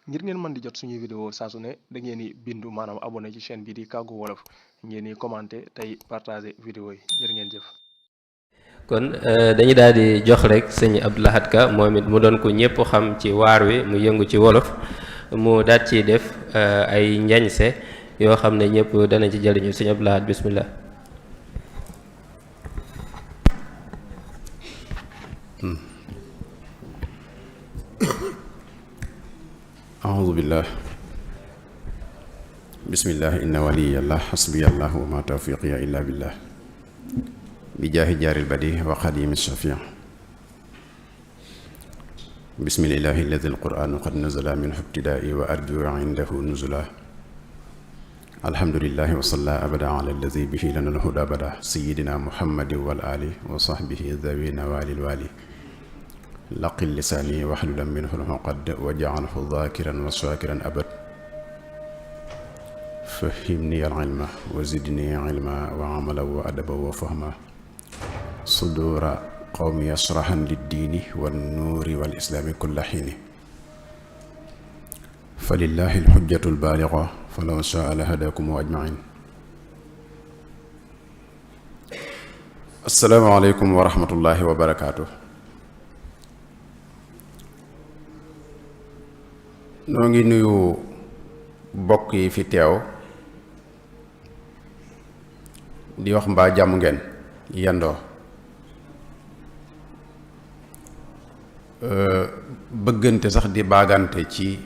ngir ngeen mën di jot suñuy vidéo saa su ne da ngeen di bindu maanaam abonné ci chaîne bi di Kàggu Wolof ngeen di commenter tey partager vidéo yi jërë ngeen jëf. kon dañu daal di jox rek sëñ Abdou Lahad Ka moom it mu doon ko ñëpp xam ci waar wi mu yëngu ci wolof mu daat ciy def ay njañse yoo xam ne ñëpp danañ ci jëriñu sëñ Abdou Lahad bismillah. أعوذ بالله بسم الله إن ولي الله حسبي الله وما توفيقي إلا بالله بجاه جار البديع وخديم الشفيع بسم الله الذي القرآن قد نزل منه ابتدائي وأرجو عنده نزلا الحمد لله وصلى أبدا على الذي به لنا الهدى بدا سيدنا محمد والآل وصحبه ذوي نوال الوالي لقل لساني واحلل منه العقد وجعله ذاكرا وشاكرا أبد فهمني العلم وزدني علما وعملا وأدبا وفهما صدور قوم يشرحا للدين والنور والإسلام كل حين فلله الحجة البالغة فلو شاء لهداكم أجمعين السلام عليكم ورحمة الله وبركاته noo ngi nuyu bokk yi fi teew di wax mbaa jàmm ngeen yendoo bëggante sax di baagante ci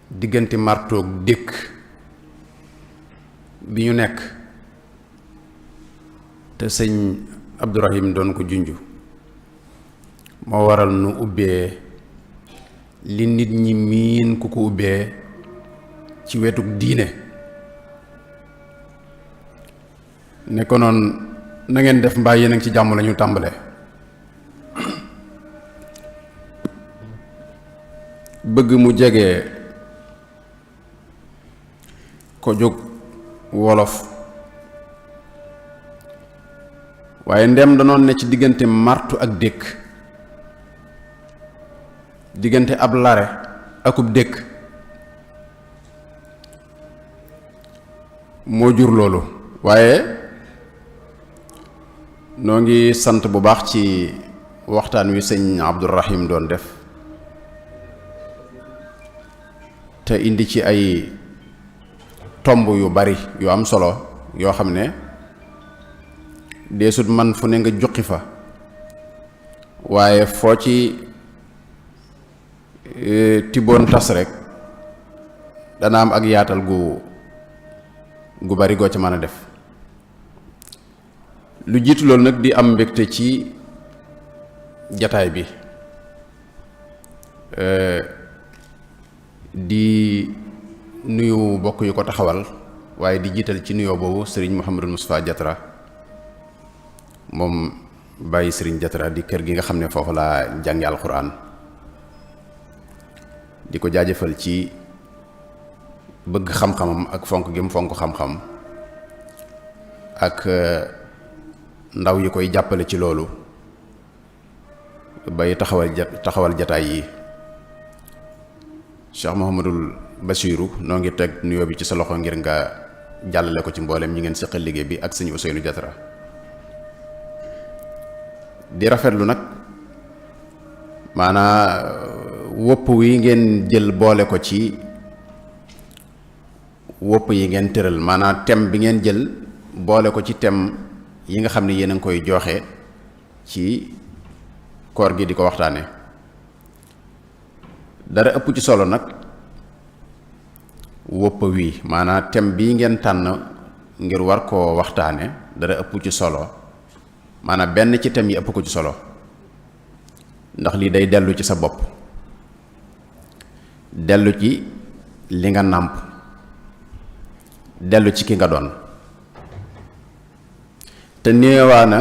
diggante martoog dékk bi ñu nekk te sëñ Abdourahim doon ko junju moo waral nu ubbee li nit ñi miin ku ko ubbee ci wetuk diine ne ko noon na ngeen def mbaa yéen a ngi ci jàmm lañu tàmbale bëgg mu jege ko jóg wolof waaye ndem danoon ne ci diggante martu ak dékk diggante ab lare akub dékk moo jur loolu waaye noo ngi sant bu baax ci waxtaan wi sëñ Abdourahim doon def te indi ci ay tomb yu bari yu am solo yoo xam ne deesut man fu ne nga juqi fa waaye foo ci tiboon tas rek dana am ak yaatal gu bari goo ci mën a def lu jiitu loolu nag di am mbégte ci jataay bi di nuyu bokk yu ko taxawal waaye di jiital ci nuyoo boobu sëriñ Mouhamadou Moustapha Diatra moom bàyyi sëriñ Diatra di kër gi nga xam ne foofu laa jàngi alxuraan di ko jaajëfal ci bëgg xam-xamam ak fonk gi mu fonk xam-xam ak ndaw yi koy jàppale ci loolu bay taxawal jataay yi Cheikh Mouhamadul Bachiru noo ngi teg nuyoo bi ci sa loxo ngir nga jàllale ko ci mboolem ñi ngeen seqal liggéey bi ak sëñ Ousseynou Diatra di rafetlu nag maanaa wopp wi ngeen jël boole ko ci wopp yi ngeen tëral maanaam thème bi ngeen jël boole ko ci thème yi nga xam ne yéen a ngi koy joxe ci koor gi di ko waxtaane dara ëpp ci solo nag wopp wi maanaam thème bii ngeen tànn ngir war koo waxtaane dara ëpp ci solo maanaam benn ci thème yi ëpp ko ci solo ndax lii day dellu ci sa bopp dellu ci li nga nàmp dellu ci ki nga doon te néewaana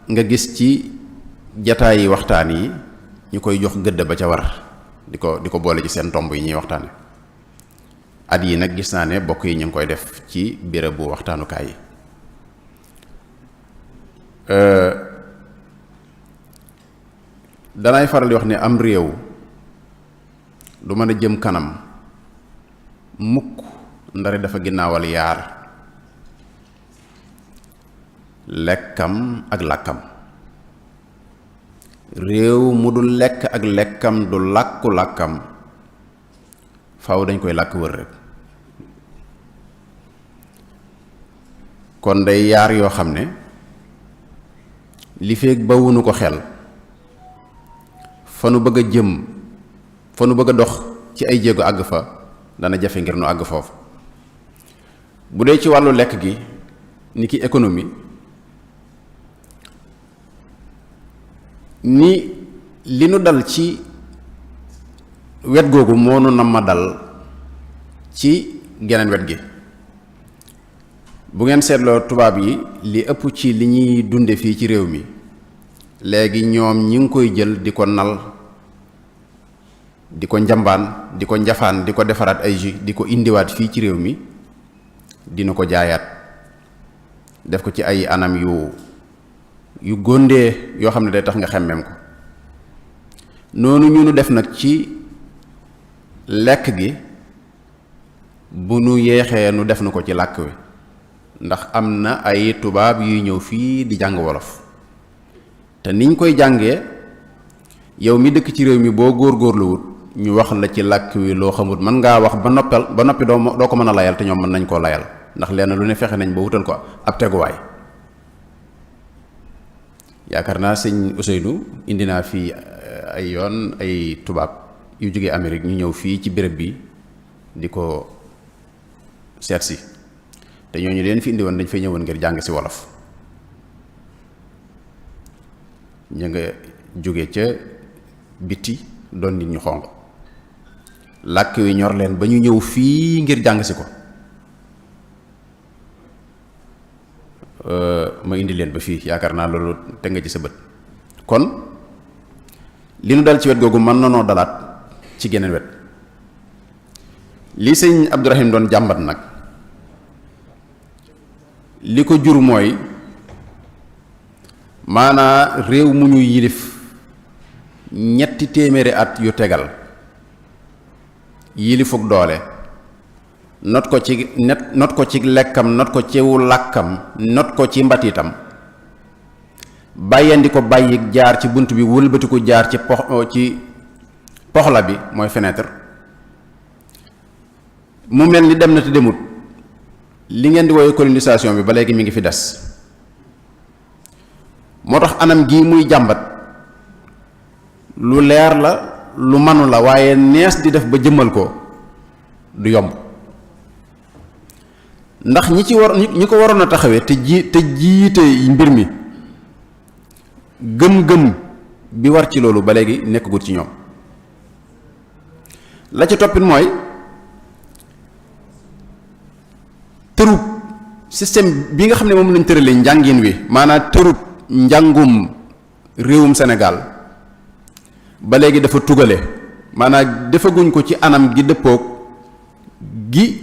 nga gis ci jataayi waxtaan yi ñu koy jox gëdd ba ca war di ko boole ci seen tomb yi ñuy waxtaane at yi nag gis naa ne bokk yi ñu ngi koy def ci béréb bu waxtaanukaay yi danay faral di wax ne am réew du mën a jëm kanam mukk ndare dafa ginnaawal yaar lekkam ak làkkam. réew mu du lekk ak lekkam du làkku làkkam faaw dañ koy làkk wër rek. kon day yaar yoo xam ne li feeg bawunu ko xel fa nu bëgg a jëm fa nu bëgg a dox ci ay jéego àgg fa dana jafe ngir nu àgg foofu. bu dee ci wàllu lekk gi ni ki économie ni li nu dal ci wet googu moo nu nam ma dal ci geneen wet gi. bu ngeen seetloo tubaab yi li ëpp ci li ñuy dunde fii ci réew mi léegi ñoom ñi ngi koy jël di ko nal di ko njambaan di ko njafaan di ko defaraat ay jus di ko indiwaat fii ci réew mi dina ko jaayaat def ko ci ay anam yu góndee yoo xam ne day tax nga xemmem ko. noonu ñu nu def nag ci lekk gi bu nu yeexee nu def na ko ci làkk wi ndax am na ay tubaab yuy ñëw fii di jàng wolof te niñ koy jàngee yow mi dëkk ci réew mi boo góorgóorluwut ñu wax la ci làkk wi loo xamut mën ngaa wax ba noppi doo ko mën a layal te ñoom mën nañ koo layal ndax lenn lu ne fexe nañ ba wutal ko ab teguwaay. yaakaar naa sëñ Ousseynou indi naa fii ay yoon ay tubaab yu jógee Amérique ñu ñëw fii ci béréb bi di ko seet si te ñooñu leen fi indi woon dañ fay ñëwoon ngir jàng si wolof. ñu nga jóge ca biti doon nit ñu xonq làkk wi ñor leen ba ñu ñëw fii ngir jàng si ko. ma indi leen ba fii yaakaar naa loolu te nga ci sa bët. kon li nu dal ci wet googu mën na noo dalaat ci geneen wet. li sëñ Abdourahim doon jàmbat nag li ko jur mooy maanaa réew mu ñu yilif ñetti téeméeri at yu tegal yilifuk doole not ko ci lekkam not ko ciwu làkkam not ko ci mbatiitam bàyyandi ko bàyyi jaar ci bunt bi wëlbatiku jaar ci poxla bi mooy fenêtre mu mel ni dem na te demut li ngeen di woowee colonisation bi ba léegi mi ngi fi des. moo tax anam gi muy jàmbat lu leer la lu manu la waaye nees di def ba jëmmal ko du yomb ndax ñi ko waroon a taxawee te jiite mbir mi gëm-gëm bi war ci loolu ba léegi nekkagut ci ñoom. la ca toppit mooy tërub système bi nga xam ne moom lañ tëralee njàngin wi maanaam tërub njàngum réewum Sénégal ba léegi dafa tugale maanaam defaguñ ko ci anam gi dëppoog gi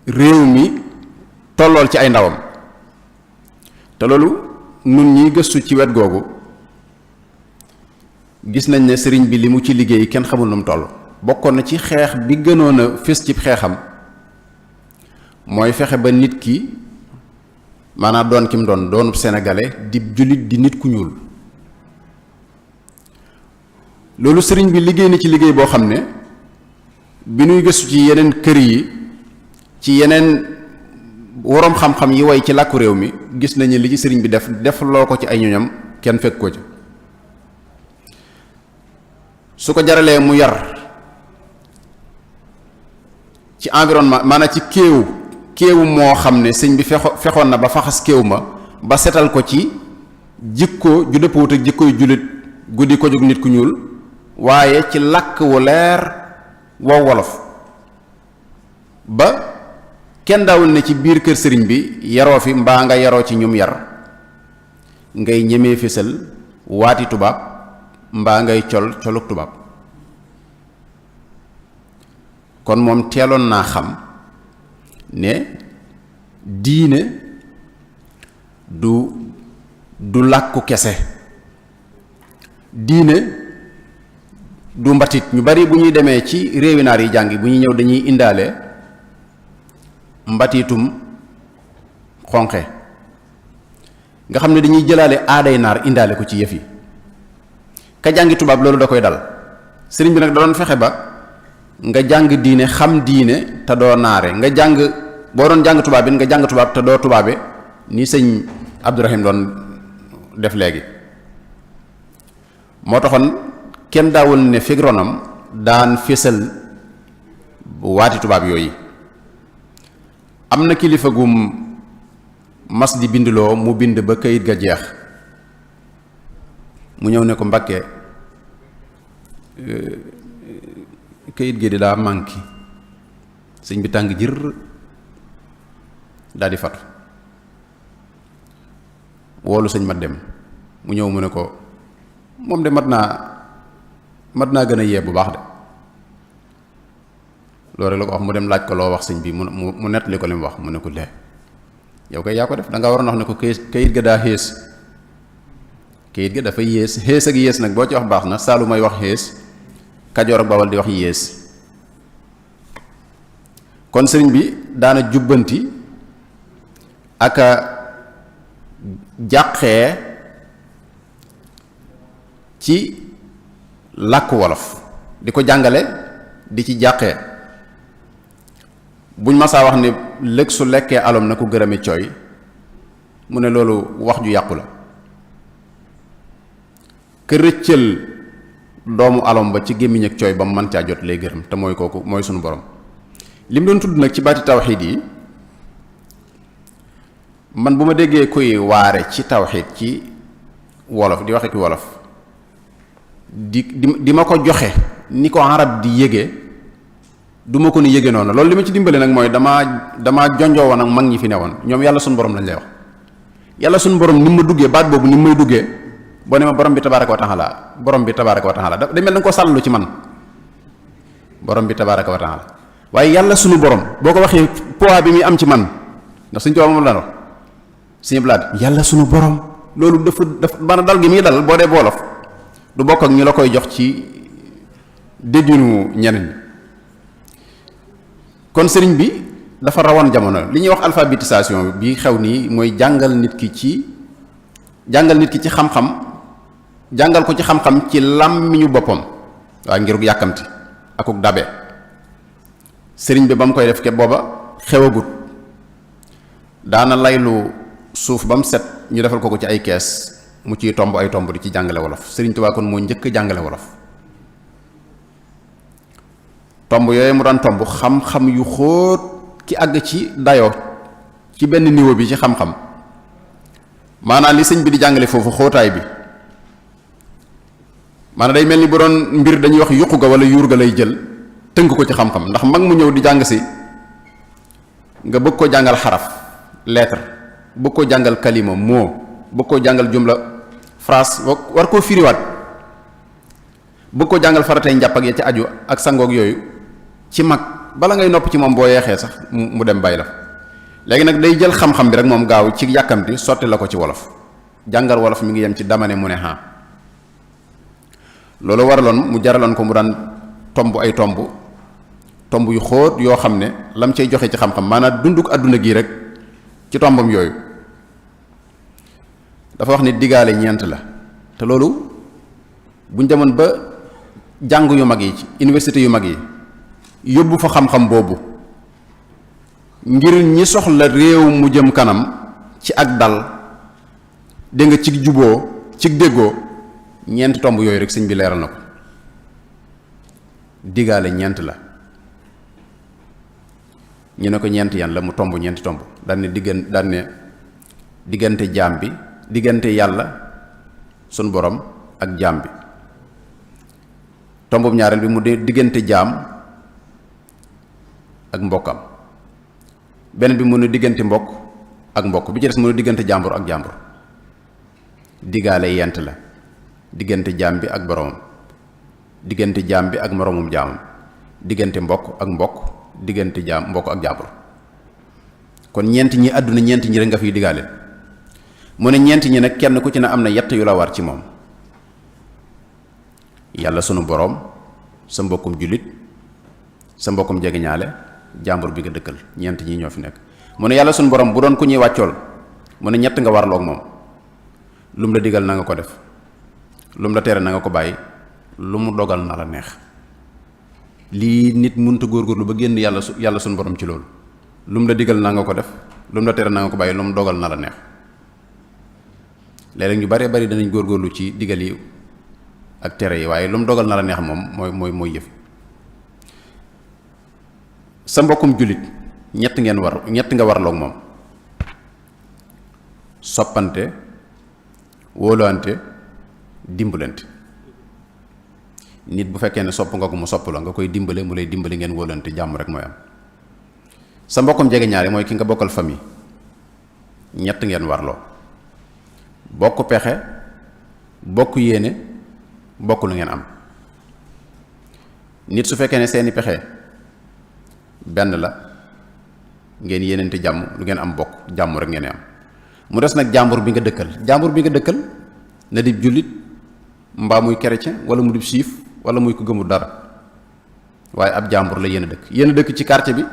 réew mi tollool ci ay ndawam te loolu nun ñiy gëstu ci wet googu gis nañ ne sëriñ bi li mu ci liggéey kenn xamul nu mu toll. bokkoon na ci xeex bi gënoon a fés ci xeexam mooy fexe ba nit ki maanaam doon ki mu doonub sénégalais di jullit di nit ku ñuul. loolu sëriñ bi liggéey na ci liggéey boo xam ne bi nuy gëstu ci yeneen kër yi ci yeneen woroom xam-xam yi way ci làkku réew mi gis nañu li ci sëriñ bi def loo ko ci ay ñoñam kenn fekk ko ci. su ko jaralee mu yar ci environnement maanaam ci kéewu moo xam ne sëñ bi fexoon na ba faxas kéew ma ba setal ko ci jikko ju dëppwut ak jikkoy jullit guddi ko jóg nit ku ñuul waaye ci làkk wu leer wow wolof ba kenn daawul ne ci biir kër sëriñ bi yaroo fi mbaa nga yaroo ci ñum yar ngay ñemee fésal waati tubaab mbaa ngay coluk tubaab. kon moom teeloon naa xam ne diine du làkku kese diine du mbatit. ñu bari bu ñuy demee ci réewi naar yi jàngi bu ñuy ñëw dañuy indaale mbatitum xonqe nga xam ne dañuy jëlaale aaday naar indaale ko ci yëf yi. ka jàngi tubaab loolu da koy dal. sëriñ bi nag da doon fexe ba nga jàng diine xam diine te doo naare, nga jàng boo doon jàng tubaab bi nga jàng tubaab te doo tubaabe ni sëñ Abdourahim doon def léegi. moo taxoon kenn daawul ne fig ronam daan fésal waati tubaab yooyu. am na kilifa gum mas di bindloo mu bind ba kayit ga jeex mu ñëw ne ko Mbàkke kayit gi di daa manqué. sëñ bi tàng jër daal di fatu woolu sëñ mat dem mu ñëw mu ne ko moom de mat naa gën a yee bu baax de. loolu la ko wax mu dem laaj ko loo wax sëñ bi mu nettali ko li mu wax mu ne ko lee yow kay yaa ko def da nga waroon wax ne ko kayit ga daa xees. kayit ga dafay yées xees ak yées nag boo ci wax baax na Saalu may wax xees Kajoor ak Bawal di wax yées. kon sëriñ bi daana jubbanti ak a jàqee ci làkku wolof di ko jàngale di ci jàqee. buñ masaa wax ne lëg su lekkee alom na ko gërëme cooy mu ne loolu wax ju yàqu la. ke rëccal doomu alom ba ci gémmiñ ak cooy ba mu mën caa jot lay gërëm te mooy kooku mooy sunu borom. li mu doon tudd nag ci baati tawxiid yi man bu ma déggee koy waare ci tawxiid ci wolof di waxe ki wolof di ma ko joxe ni ko arab di yége du ma ko ni yége noonu. loolu li ma ci dimbale nag mooy damaa jonjoo woon ak mag ñi fi newoon ñoom yàlla suñu borom lañ lay wax. yàlla suñu borom ni ma duggee baat boobu ni may duggee boo ne ma borom bi tabaaraka wa taala borom bi tabaaraka wa taala day mel da nga ko sàllalu ci man borom bi tabaaraka wa taala waaye yàlla suñu borom boo ko waxee poids bi muy am ci man ndax suñu moom la wax suñu blaat yàlla suñu borom loolu dafa maanaam dal gi muy dal boo dee boolof du bokk ak ñi la koy jox ci dégginu ñeneen ñi. kon sëriñ bi dafa rawoon jamono. li ñuy wax alphabétisation bi xew nii mooy jàngal nit ki ci xam-xam jàngal ko ci xam-xam ci làmmiñu boppam waaye ngir yàkkamti akuk dabe. sëriñ bi ba mu koy def ke booba xewagut daana laylu suuf ba mu set ñu defal ko ci ay kees mu ciy tomb ay tomb di ci jàngale wolof. sëriñ Tuubaa kon moo njëkk jàngale wolof. tomb yooyu mu daan tomb xam-xam yu xóot ki àgg ci dayoo ci benn niveau bi ci xam-xam maanaam li sëñ bi di jàngale foofu xóotaay bi maanaam day mel ni bu doon mbir dañuy wax yuqu ga wala yuur ga lay jël tënk ko ci xam-xam. ndax mag mu ñëw di jàng si nga bëgg ko jàngal xaraf lettre bëgg ko jàngal kalima mot bëgg ko jàngal jumla phrase war koo firiwaat bëgg ko jàngal faratay njàpp ak ya ci aju ak sangoog yooyu ci mag bala ngay nopp ci moom boo yeexee sax mu dem bàyyi la. léegi nag day jël xam-xam bi rek moom gaaw ci yàkkamti sotti la ko ci wolof jàngal wolof mi ngi yem ci damane mu ne ha. loolu waraloon mu jaraloon ko mu daan tomb ay tomb yu xóot yoo xam ne lam cay joxe ci xam-xam maanaam dunduk àdduna gi rek ci tombam yooyu. dafa wax ne digaale ñeent la te loolu buñ demoon ba jàng yu mag yi ci université yu mag yi yóbbu fa xam-xam boobu ngir ñi soxla réew mu jëm kanam ci ak dal dégg nga ci juboo ci déggoo ñeent tomb yooyu rek sëñ bi leeral na ko. digaale ñeent la ñu ne ko ñeent yan la mu tomb ñeenti tomb daan ne diggante jaam bi diggante yàlla sunu borom ak jaam bi. tombum ñaareel bi mu diggante jaam ak mbokkam. beneen bi mu ne diggante mbokk ak mbokk bi ci des mu ne diggante jàmbur ak jàmbur. digaale yent la diggante jaam bi ak boromam diggante jaam bi ak moroomum jaamam diggante mbokk ak mbokk diggante jaam mbokk ak jàmbur. kon ñeent ñi àdduna ñeent ñi rek nga fiy digaale mu ne ñeent ñi nag kenn ku ci ne am na yett yu la war ci moom. yàlla sunu boroom, sa mbokkum jullit, sa mbokkum jegeñaale, jàmbur bi nga dëkkal, ñeent ñi ñoo fi nekk. mu ne yàlla sunu boroom bu doon ku ñuy wàccool mu ne ñett nga warloo ak moom. lu mu la digal na nga ko def, lu mu la tere na nga ko bàyyi, lu mu dogal na la neex. lii nit mënta góorgóorlu ba génn yàlla sunu boroom ci loolu. lu mu la digal na nga ko def, lu mu la tere na nga ko bàyyi, lu mu dogal na la neex. léeg-léeg ñu bare bari danañ góorgóorlu ci digal yi ak tere yi, waaye lu mu dogal na la neex moom mooy yëf. sa mbokkum jullit ñett nga warloog moom: soppante, wóolante, dimbalante. nit bu fekkee ne sopp nga ko mu sopp la, nga koy dimbale mu lay dimbali, ngeen wóolante, jàmm rek mooy am. sa mbokkum jegeñaale mooy ki nga bokkal famille, ñett ngeen warloo: bokk pexe, bokk yéene, bokk lu ngeen am. nit su fekkee ne seeni pexe benn la, ngeen yéenante jàmm, lu ngeen am bokk, jàmm rek ngeen am. mu des nag jàmbur bi nga dëkkal na di jullit, mbaa muy chrétien, wala mu di siif, wala muy ko gëmul dara, waaye ab jàmbur la yéen a dëkk ci quartier bi,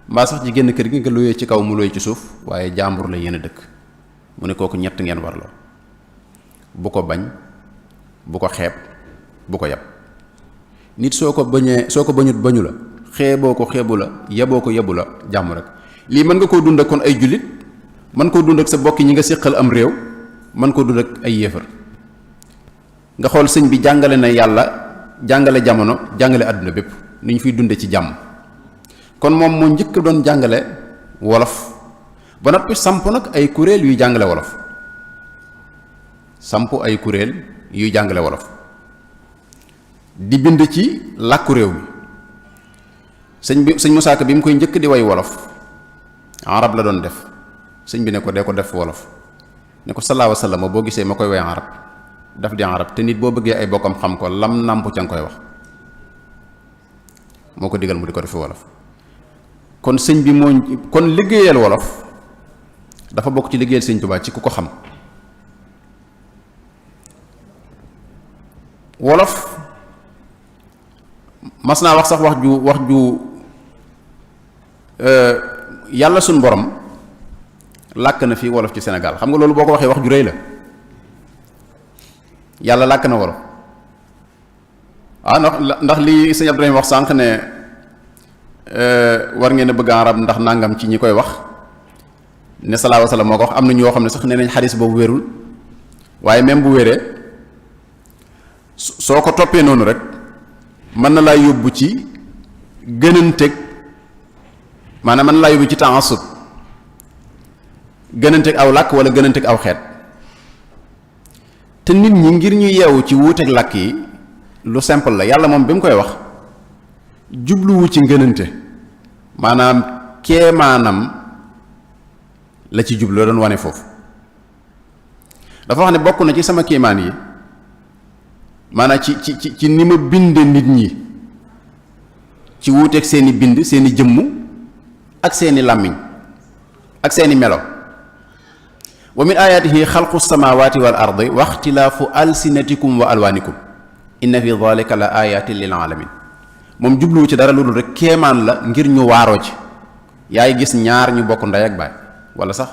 mbaa sax ci génn kër gi nga luyee ci kaw mu luyee ci suuf, waaye jàmbur la yéen a dëkk. mu ne kooku ñett ngeen warloo: bu ko bañ, bu ko xeeb, bu ko yab. nit soo ko bañu la, xeeboo ko xeebu la, yaboo ko yabu la, jàmm rek. lii mën nga koo dund ak kon ay jullit, mën koo dund ak sa bokk ñi nga séqal am réew, mën koo dund ak ay yéefar. nga xool sëñ bi jàngale na yàlla, jàngale jamono, jàngale àdduna bépp ni ñu fiy dunde ci jàmm. kon moom moo njëkk doon jàngale wolof, ba noppi samp nag ay kuréel yuy jàngale wolof. di bind ci làkku réew mi. sëñ Musaa Ka bi mu koy njëkk di way wolof, arab la doon def. sëñ bi ne ko dee ko def wolof, ne ko sallallahu alayhi wa sallam boo gisee ma koy way arab daf di arab, te nit boo bëggee ay bokkam xam ko lam nàmp ca nga koy wax. moo ko digal mu di ko def wolof. kon sëñ bi kon liggéeyal wolof dafa bokk ci liggéeyal sëñ Tuubaa ci ku ko xam. wolof mas naa wax sax wax ju yàlla suñ borom làkk na fii wolof ci Sénégal. xam nga loolu boo ko waxee wax ju rëy la. yàlla làkk na wolof. ndax li sëñ Abdourahim wax sànq ne war ngeen a bëgg arab ndax nangam ci ñi koy wax, ne salaahu salaam moo ko wax. am na ñoo xam ne sax nee nañ xadis boobu wérul, waaye même bu wéree soo ko toppee noonu rek mën na laa yóbbu ci gënanteeg, maanaam mën na laa yóbbu ci ta'assub, gënanteeg aw làkk wala gënanteeg aw xeet. te nit ñi ngir ñu yeewu ci wuuteeg làkk yi lu simple la. yàlla moom bi mu koy wax jubluwu ci ngënante, maanaam kéemaanam la ci jublu, la doon wane foofu. dafa wax ne bokk na ci sama kéemaan yi, maanaam ci ni ma binde nit ñi ci wuuteeg seeni bind, seeni jëmm ak seeni làmmiñ ak seeni melo. wa min ayaatihi xalqu samawati wal ardi wa ixtilaafu alsinatikum wa alwaanikum inna fi dalika la ayatin lil alamin. moom jubluwu ci dara lu dul rek kéemaan la ngir ñu waaroo ci. yaay gis ñaar ñu bokk ndey ak baay, wala sax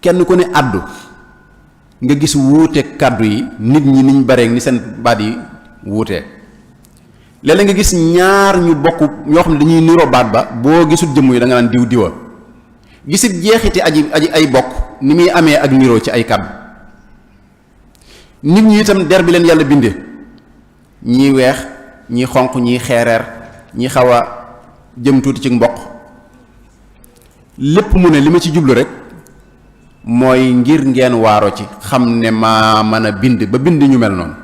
kenn ku ne àddu nga gis wuuteeg kàddu yi, nit ñi niñ bareeg ni seen baat yi wuutee. léeg-léeg nga gis ñaar ñu bokk ñoo xam ne dañuy niroo baat ba, boo gisul jëmm yi da nga naan diw diwa. gisit jeexiti ay bokk ni muy amee ak niroo ci ay kàddu. nit ñi itam der bi leen yàlla bindee, ñii weex, ñii xonq, ñii xeereer, ñii xaw a jëm tuuti ci mboq. lépp mu ne li ma ci jublu rek mooy ngir ngeen waaro ci, xam ne maa mën a bind ba bind ñu mel noonu.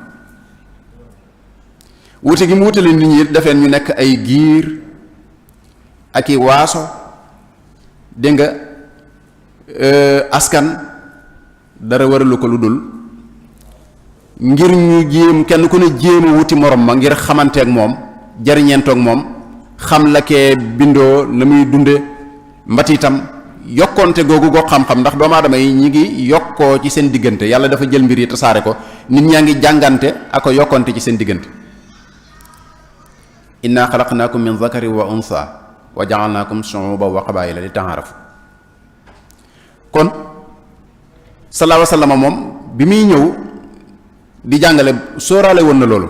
wuute gi mu wutale nit ñi defeen ñu nekk ay giir ak i waaso, dégg nga, askan, dara waralu ko lu dul ngir ñu jéem, kenn ku ne jéem a wuti morom ma ngir xamanteeg moom, jariñeentoog moom, xam la kee bindoo, la muy dunde, mbatiitam yokkonte googu goo xam-xam. ndax doomu aadama yi ñi ngi yokk jokkoo ci seen diggante. Yàlla dafa jël mbir yi tasaare ko, nit ñaa ngi jàngante ak ko yokkante ci seen diggante. inna xalaqnaakum min zakarin wa unsa wa ja'alnaakum shu'uban wa qabaa'ila li ta'aarafu. kon sallallahu alayhi wa sallam moom bi muy ñëw di jàngale sóoraale woon na loolu.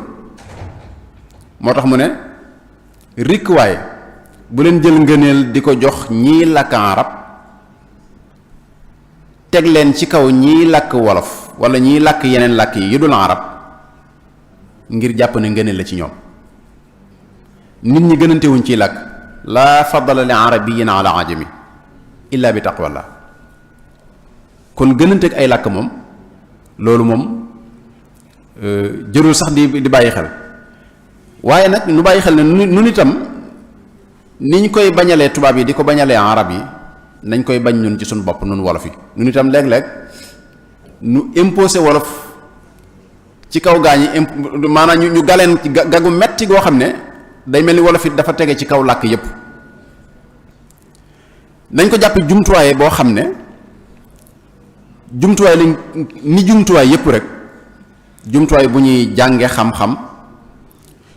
moo tax mu ne rikk waaye bu leen jël ngëneel di ko jox ñii làkk arab teg leen ci kaw ñii làkk wolof wala ñii làkk yeneen làkk yi yu dul arab ngir jàpp ne ngëneel la ci ñoom. nit ñi gënantewuñ ciy làkk. laa faddala li arabiyyin ala ajami illa bi taqwallah. kon gënanteeg ay làkk moom loolu moom jërul sax di bàyyi xel. waaye nag nu bàyyi xel ne nun itam ni ñu koy bañalee tubaab yi di ko bañalee arab yi nañ koy bañ ñun ci suñu bopp nun wolof yi. nun itam léeg-léeg nu imposé wolof ci kaw gaañi maanaam ñu galeen ci gagu metti goo xam ne day mel ni wolof it dafa tege ci kaw làkk yépp. nañ ko jàppe jumtuwaay boo xam ne jumtuwaay lañ ni jumtuwaay yépp rek. jumtuwaay bu ñuy jànge xam-xam,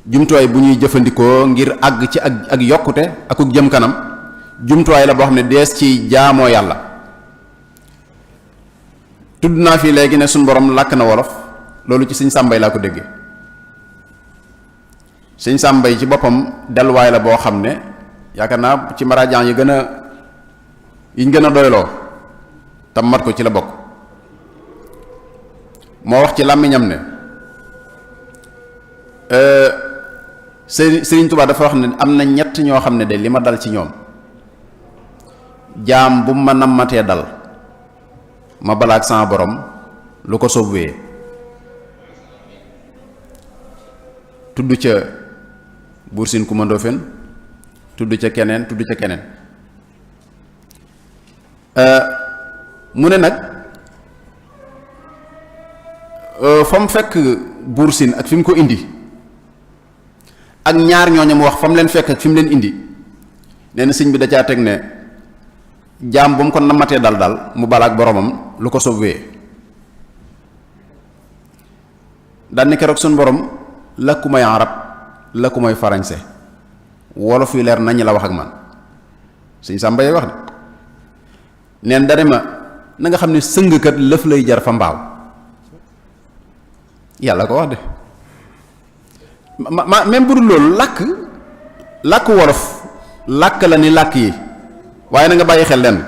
jumtuwaay bu ñuy jëfandikoo ngir àgg ci ak yokkute ak jëm kanam, jumtuwaay la boo xam ne dees ci jaamoo yàlla. tudd naa fii léegi ne suñu borom làkk na wolof, loolu ci sëñ Sàmbay laa ko déggee. sëñ Sàmbay ci boppam delluwaay la boo xam ne yaakaar naa ci marajaan yi yiñ gën a doyloo tam mat ko ci la bokk. moo wax ci làmmiñam ne Sëriñ Tuubaa dafa wax ne am na ñett ñoo xam ne de li ma dal ci ñoom jaam bu ma nammatee dal ma balaak sama borom lu ko soob wee. tudd ca Buur Siin Kumba Ndoofeen, tudd ca keneen. mu ne nag fa mu fekk Buur Siin ak fi mu ko indi ak ñaar ñooñu mu wax fa mu leen fekk ak fi mu leen indi, nee na sëñ bi da caa teg ne jaam bu mu ko namatee dal mu balaak boromam lu ko soob wee. daan ne keroog suñu borom làkku may arab làkku may farañse, wolof yu leer nañ la wax ak man. sëñ Sàmba wax de neen dane ma na nga xam ne sëngkat lëf lay jar fa mbaaw. yàlla ko wax de ma même bu dul loolu làkk wolof làkk la ni làkk yi, waaye na nga bàyyi xel lenn,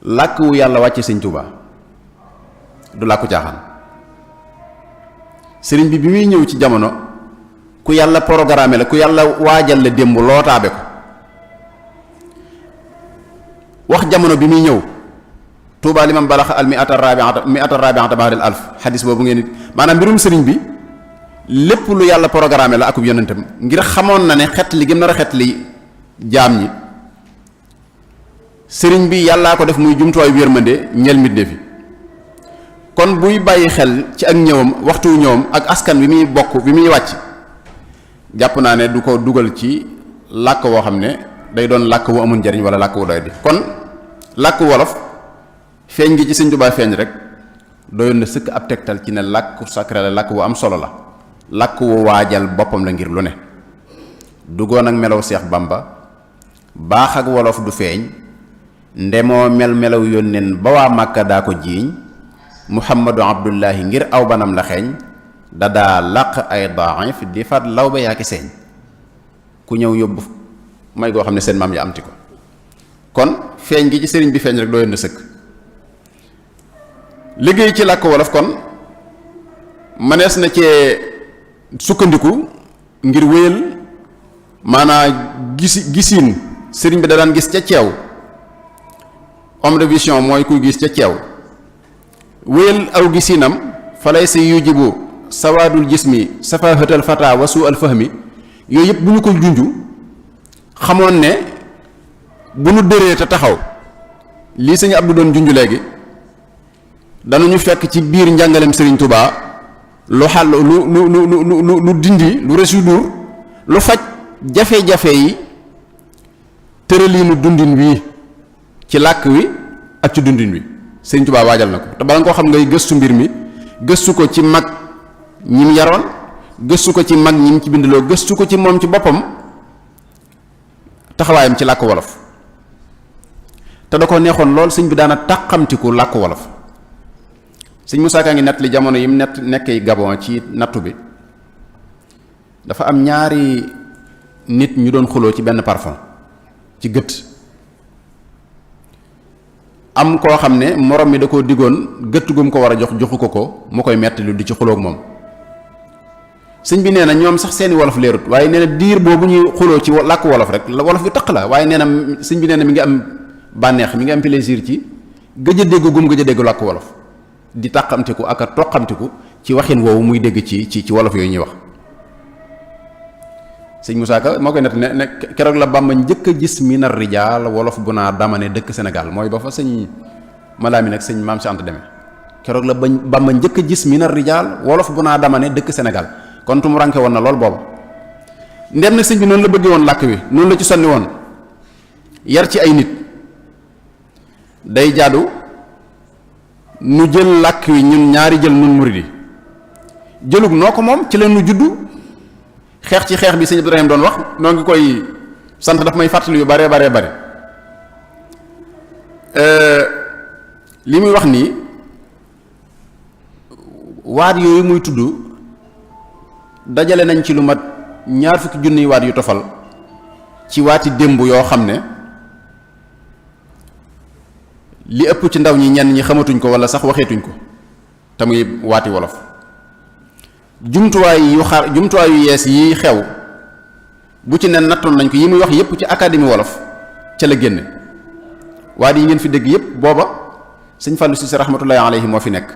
làkk wu yàlla wàcce sëñ Tuubaa du làkku caaxaan. sëriñ bi muy ñëw ci jamono ku yàlla programme la, ku yàlla waajal la démb lootaabe ko. wax jamono bi muy ñëw Tuubaa li man balax al mi'ata rabi'ata ba'dal alf xadis boobu ngeen it maanaam mbirum sëriñ bi lépp lu yàlla programme la akub yonentam, ngir xamoon na ne xet li gëm nar a xet li jaam ñi. sëriñ bi yàllaa ko def muy jumtuwaay yërmande ñeel mbindéef fi. kon buy bàyyi xel ci ak ñëwam waxtu ñëwam ak askan bi muy bokk bi muy wàcc, jàpp naa ne du ko dugal ci làkk woo xam ne day doon làkk wu amul njariñ wala làkk wu doy di. kon làkk wolof feeñ gi ci sëñ Tuubaa feeñ rek doyoon na sëkk ab tegtal ci ne làkku sacré la, làkk wu am solo la, làkk wu waajal boppam la ngir lu ne. duggoon ak melaw Seex Bamba baax ak wolof du feeñ, ndemoo melaw yónneen ba waa Màkka daa ko jiiñ, Muhammadu Abdullahi ngir aw banam la xeeñ, dadaa làq ay daif di fat law ba yaa ki seeñ. ku ñëw yóbbu may goo xam ne seen maam ya amti ko. kon feeñ gi ci sëriñ bi feeñ rek doyoon na sëkk. liggéey ci làkk wolof kon mënees na cee sukkandiku ngir wéyal maanaa gisiin sëriñ bi da daan gis ca ceew. homme de vision mooy kuy gis ca ceew. wéyal aw gisiinam falay sa yujibu sawaadul jismi safahatal fata wa suu al fahmi, yooyu yëpp bu ñu ko junju xamoon ne bu nu dëree te taxaw lii sëñ Abdou doon junju léegi danañu fekk ci biir njàngalem Sëriñ Tuubaa lu xàll lu dindi lu résoudre lu faj jafe-jafe yi tëraliinu dundin wi ci làkk wi ak ci dundin wi. Sëñ Tuubaa waajal na ko te bala nga koo xam ngay gëstu mbir mi gëstu ko ci mag ñim yaroon gëstu ko ci mag ñim ci bindloo gëstu ko ci moom ci boppam taxawaayam ci làkk wolof te da ko neexoon lool sëñ bi daana tàqamtiku làkk wolof. sëñ Musaa Ka ngi nett li jamono yi mu nekk Gabon ci nattu bi dafa am ñaari nit ñu doon xuloo ci benn parfum ci gët am koo xam ne morom mi da koo diggoon gëtt gu mu ko war a jox joxu ko mu koy metti lu di ci xuloo ak moom sëñ bi nee na ñoom sax seeni wolof leerut waaye nee na diir boobu ñuy xuloo ci làkk wolof rek la wolof yu taq la waaye nee na sëñ bi nee na mi ngi am bànneex mi ngi am plaisir ci gëj a dégg gum gëj a dégg làkk wolof di tàqamtiku ak a toqamtiku ci waxin woowu muy dégg ci wolof yooyu ñuy wax. sëñ Musaa Ka moo koy nett ne keroog la Bàmba njëkk a gis minar rijaal wolof bu naa damane dëkk Sénégal mooy ba fa sëñ Malaamin ak sëñ Maam Si Anta demee keroog la Bàmba njëkk a gis minar rijaal wolof bu naa damane dëkk Sénégal kon tu mu ranke woon na lool booba ndem nag sëñ bi noonu la bëggee woon làkk wi noonu la ci sonni woon yar ci ay nit day jaadu nu jël làkk wi ñun ñaari jël nun murid yi jëlug noo ko moom ci la nu juddu xeex ci xeex bi sëñ Ibrahima doon wax noo ngi koy sant daf may fàttali yu bare li muy wax nii waat yooyu muy tudd dajale nañ ci lu mat 20 junniy waat yu tofal ci waati démb yoo xam ne li ëpp ci ndaw ñi ñenn ñi xamatuñ ko wala sax waxeetuñ ko te muy waati wolof jumtuwaay yu yees yi xew bu ci nen nattoon nañ ko yi muy wax yépp ci académie wolof ca la génne waat yi ngeen fi dégg yépp booba sëñ Fallou Cissé rahmatullahi alayhi moo fi nekk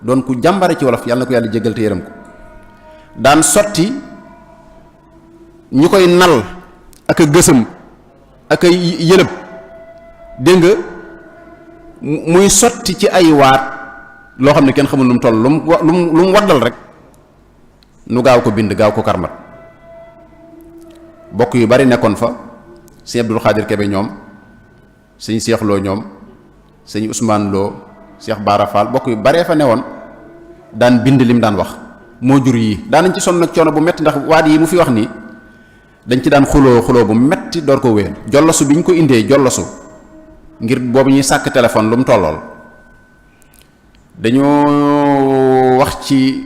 doon ku jàmbare ci wolof yàlla na ko yàlla jéggal te yërëm ko daan sotti ñu koy nal ak a gësëm ak a yëlëb dégg nga muy sotti ci ay waat loo xam ne kenn xamul nu mu toll lu mu waddal rek nu gaaw ko bind gaaw ko karmat bokk yu bari nekkoon fa sëñ Abdul Xaadir Kebe ñoom sëñ Seex Loo ñoom sëñ Ousmane Loo Seex Baara Faal bokk yu baree fa newoon daan bind lim daan wax moo jur yii daanañ ci sonn nag coono bu metti ndax waat yi mu fi wax nii dañ ci daan xuloo bu metti door ko wéyal jollosu bi ñu ko indee jollosu ngir boobu ñuy sàkk téléphone lu mu tollool dañoo wax ci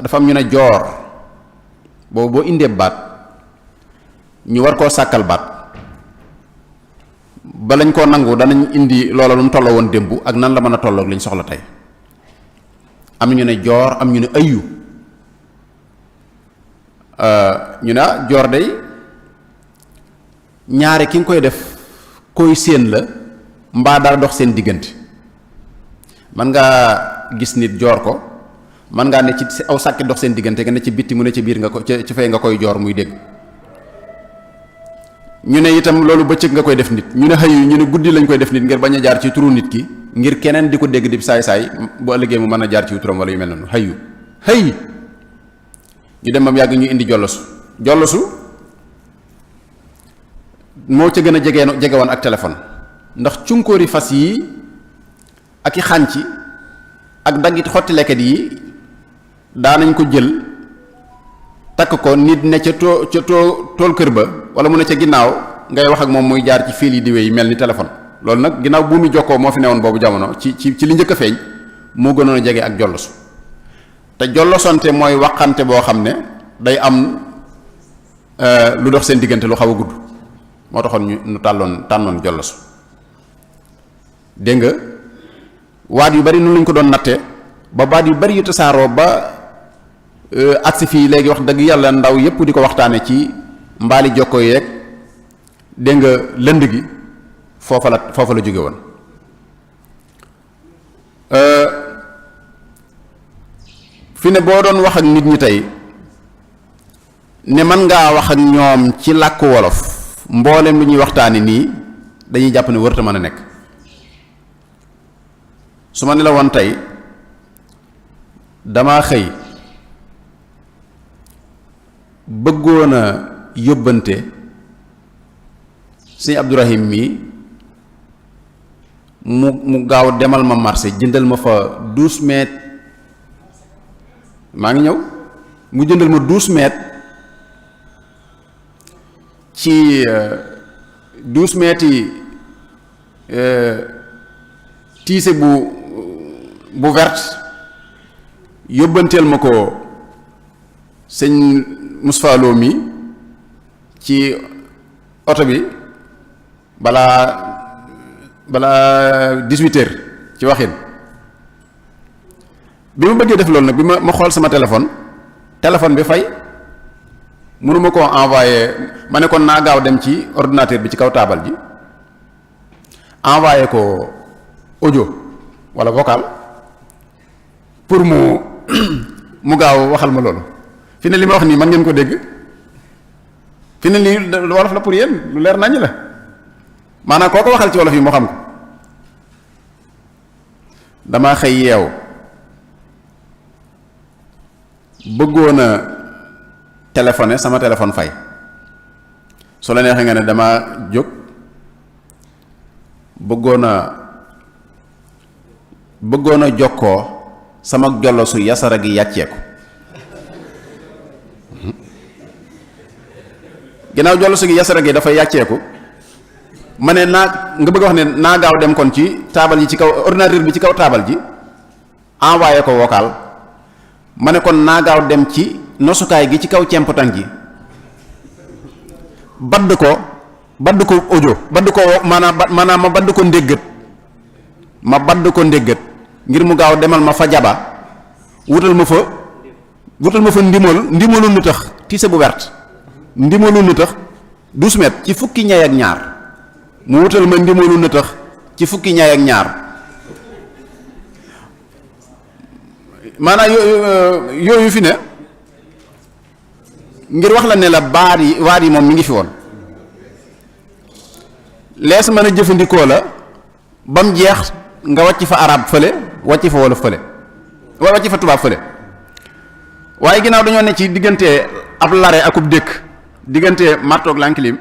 dafa am ñu ne joor boobu boo indee baat ñu war koo sàkkal baat ba lañ koo nangu danañ indi loola lu mu tolloo woon démb ak nan la mën a tolloog liñ soxla tey am ñu ne joor am ñu ne ayyu ñu ne joor day ñaare ki nga koy def koy séen la mbaa dara dox seen diggante man ngaa gis nit joor ko man ngaa ne ci aw sàkket dox seen diggante nga ne ci bitti mu ne ci biir nga ko ci fay nga koy joor muy dégg ñu ne itam loolu bëccëg nga koy def nit ñu ne xëyu ñu ne guddi lañ koy def nit ngir bañ a jaar ci turu nit ki ngir keneen di ko dégg di saay-saay bu ëllëgee mu mën a jaar ci turam wala yu mel noonu xëy ñu dem bam yàgg ñu indi jollosu moo ca gën a jege woon ak téléphone ndax cunkóori fas yi ak i xànc ak daggit xotti leket yi daanañ ko jël takk ko nit ne ca tool kër ba wala mu ne ca ginnaaw ngay wax ak moom muy jaar ci fil yi di wéy mel ni téléphone loolu nag ginnaaw buumi jokkoo moo fi newoon boobu jamono ci li njëkk a feeñ moo gënoon a jege ak jollosu te jollosonte mooy waxante boo xam ne day am lu dox seen diggante lu xaw a gudd moo taxoon ñu tànnoon jollosu dégg nga waat yu bari noonu lañ ko doon natte ba baat yu bari yu tasaaroo ba agsi fii léegi wax dëgg yàlla ndaw yépp di ko waxtaane ci mbaali jokko yeeg dégg nga lënd gi foofa la jóge woon fi ne boo doon wax ak nit ñi tey ne mën ngaa wax ak ñoom ci làkku wolof mboolem lu ñuy waxtaane nii dañuy jàpp ne wërta mën a nekk su ma ne la woon tey dama xëy bëggoon a yóbbante sëñ Abdourahim mii mu gaaw demal ma marché jëndal ma fa 12 mètres maa ngi ñëw mu jëndal ma 12 mètres ci 12 mètres yi tiise bu verte yóbbanteel ma ko sëñ Moustapha Lo mi ci oto bi balaa 18 heures ci waxin bi ma bëggee def loolu nag bi ma xool sama téléphone bi fay mënuma koo envoyé ma ne kon naa gaaw dem ci ordinateur bi ci kaw taabal ji envoyé ko audio wala vocal pour mu gaaw waxal ma loolu fi ne li ma wax nii man ngeen ko dégg fi ne lii wolof la pour yéen lu leer naññ la maanaam koo ko waxal ci wolof yi moo xam ko dama xëy yeew bëggoon a téléphoné sama téléphone fay su la neexee nga ne dama jóg bëggoon a jokkoo sama jollosu yasara gi yàcceeku ginnaaw jollosu gi yasara gi dafa yàcceeku ma ne naa nga bëgg wax ne naa gaaw dem kon ci taabal yi ci kaw ordinateur bi ci kaw taabal ji envoyé ko vocal ma ne kon naa gaaw dem ci nosukaay gi ci kaw cempatang ji badd ko audio badd ko maanaam ma badd ko ndéggat ngir mu gaaw demal ma fa jaba wutal ma fa ndimalu nu tax tiise bu wert ndimalu nu tax 12 mètres ci fukki ñay ak ñaar mu wutal ma ndimalu nu tax ci fukki ñay ak ñaar maanaam yooyu fi ne ngir wax la ne la waat yi moom mi ngi fi woon lees mën a jëfandikoo la ba mu jeex nga wàcc fa arab fële wàcc fa wolof fële wàcc fa tubaab fële waaye ginnaaw dañoo ne ci diggante ab lare akub dëkk diggante martoog lankilim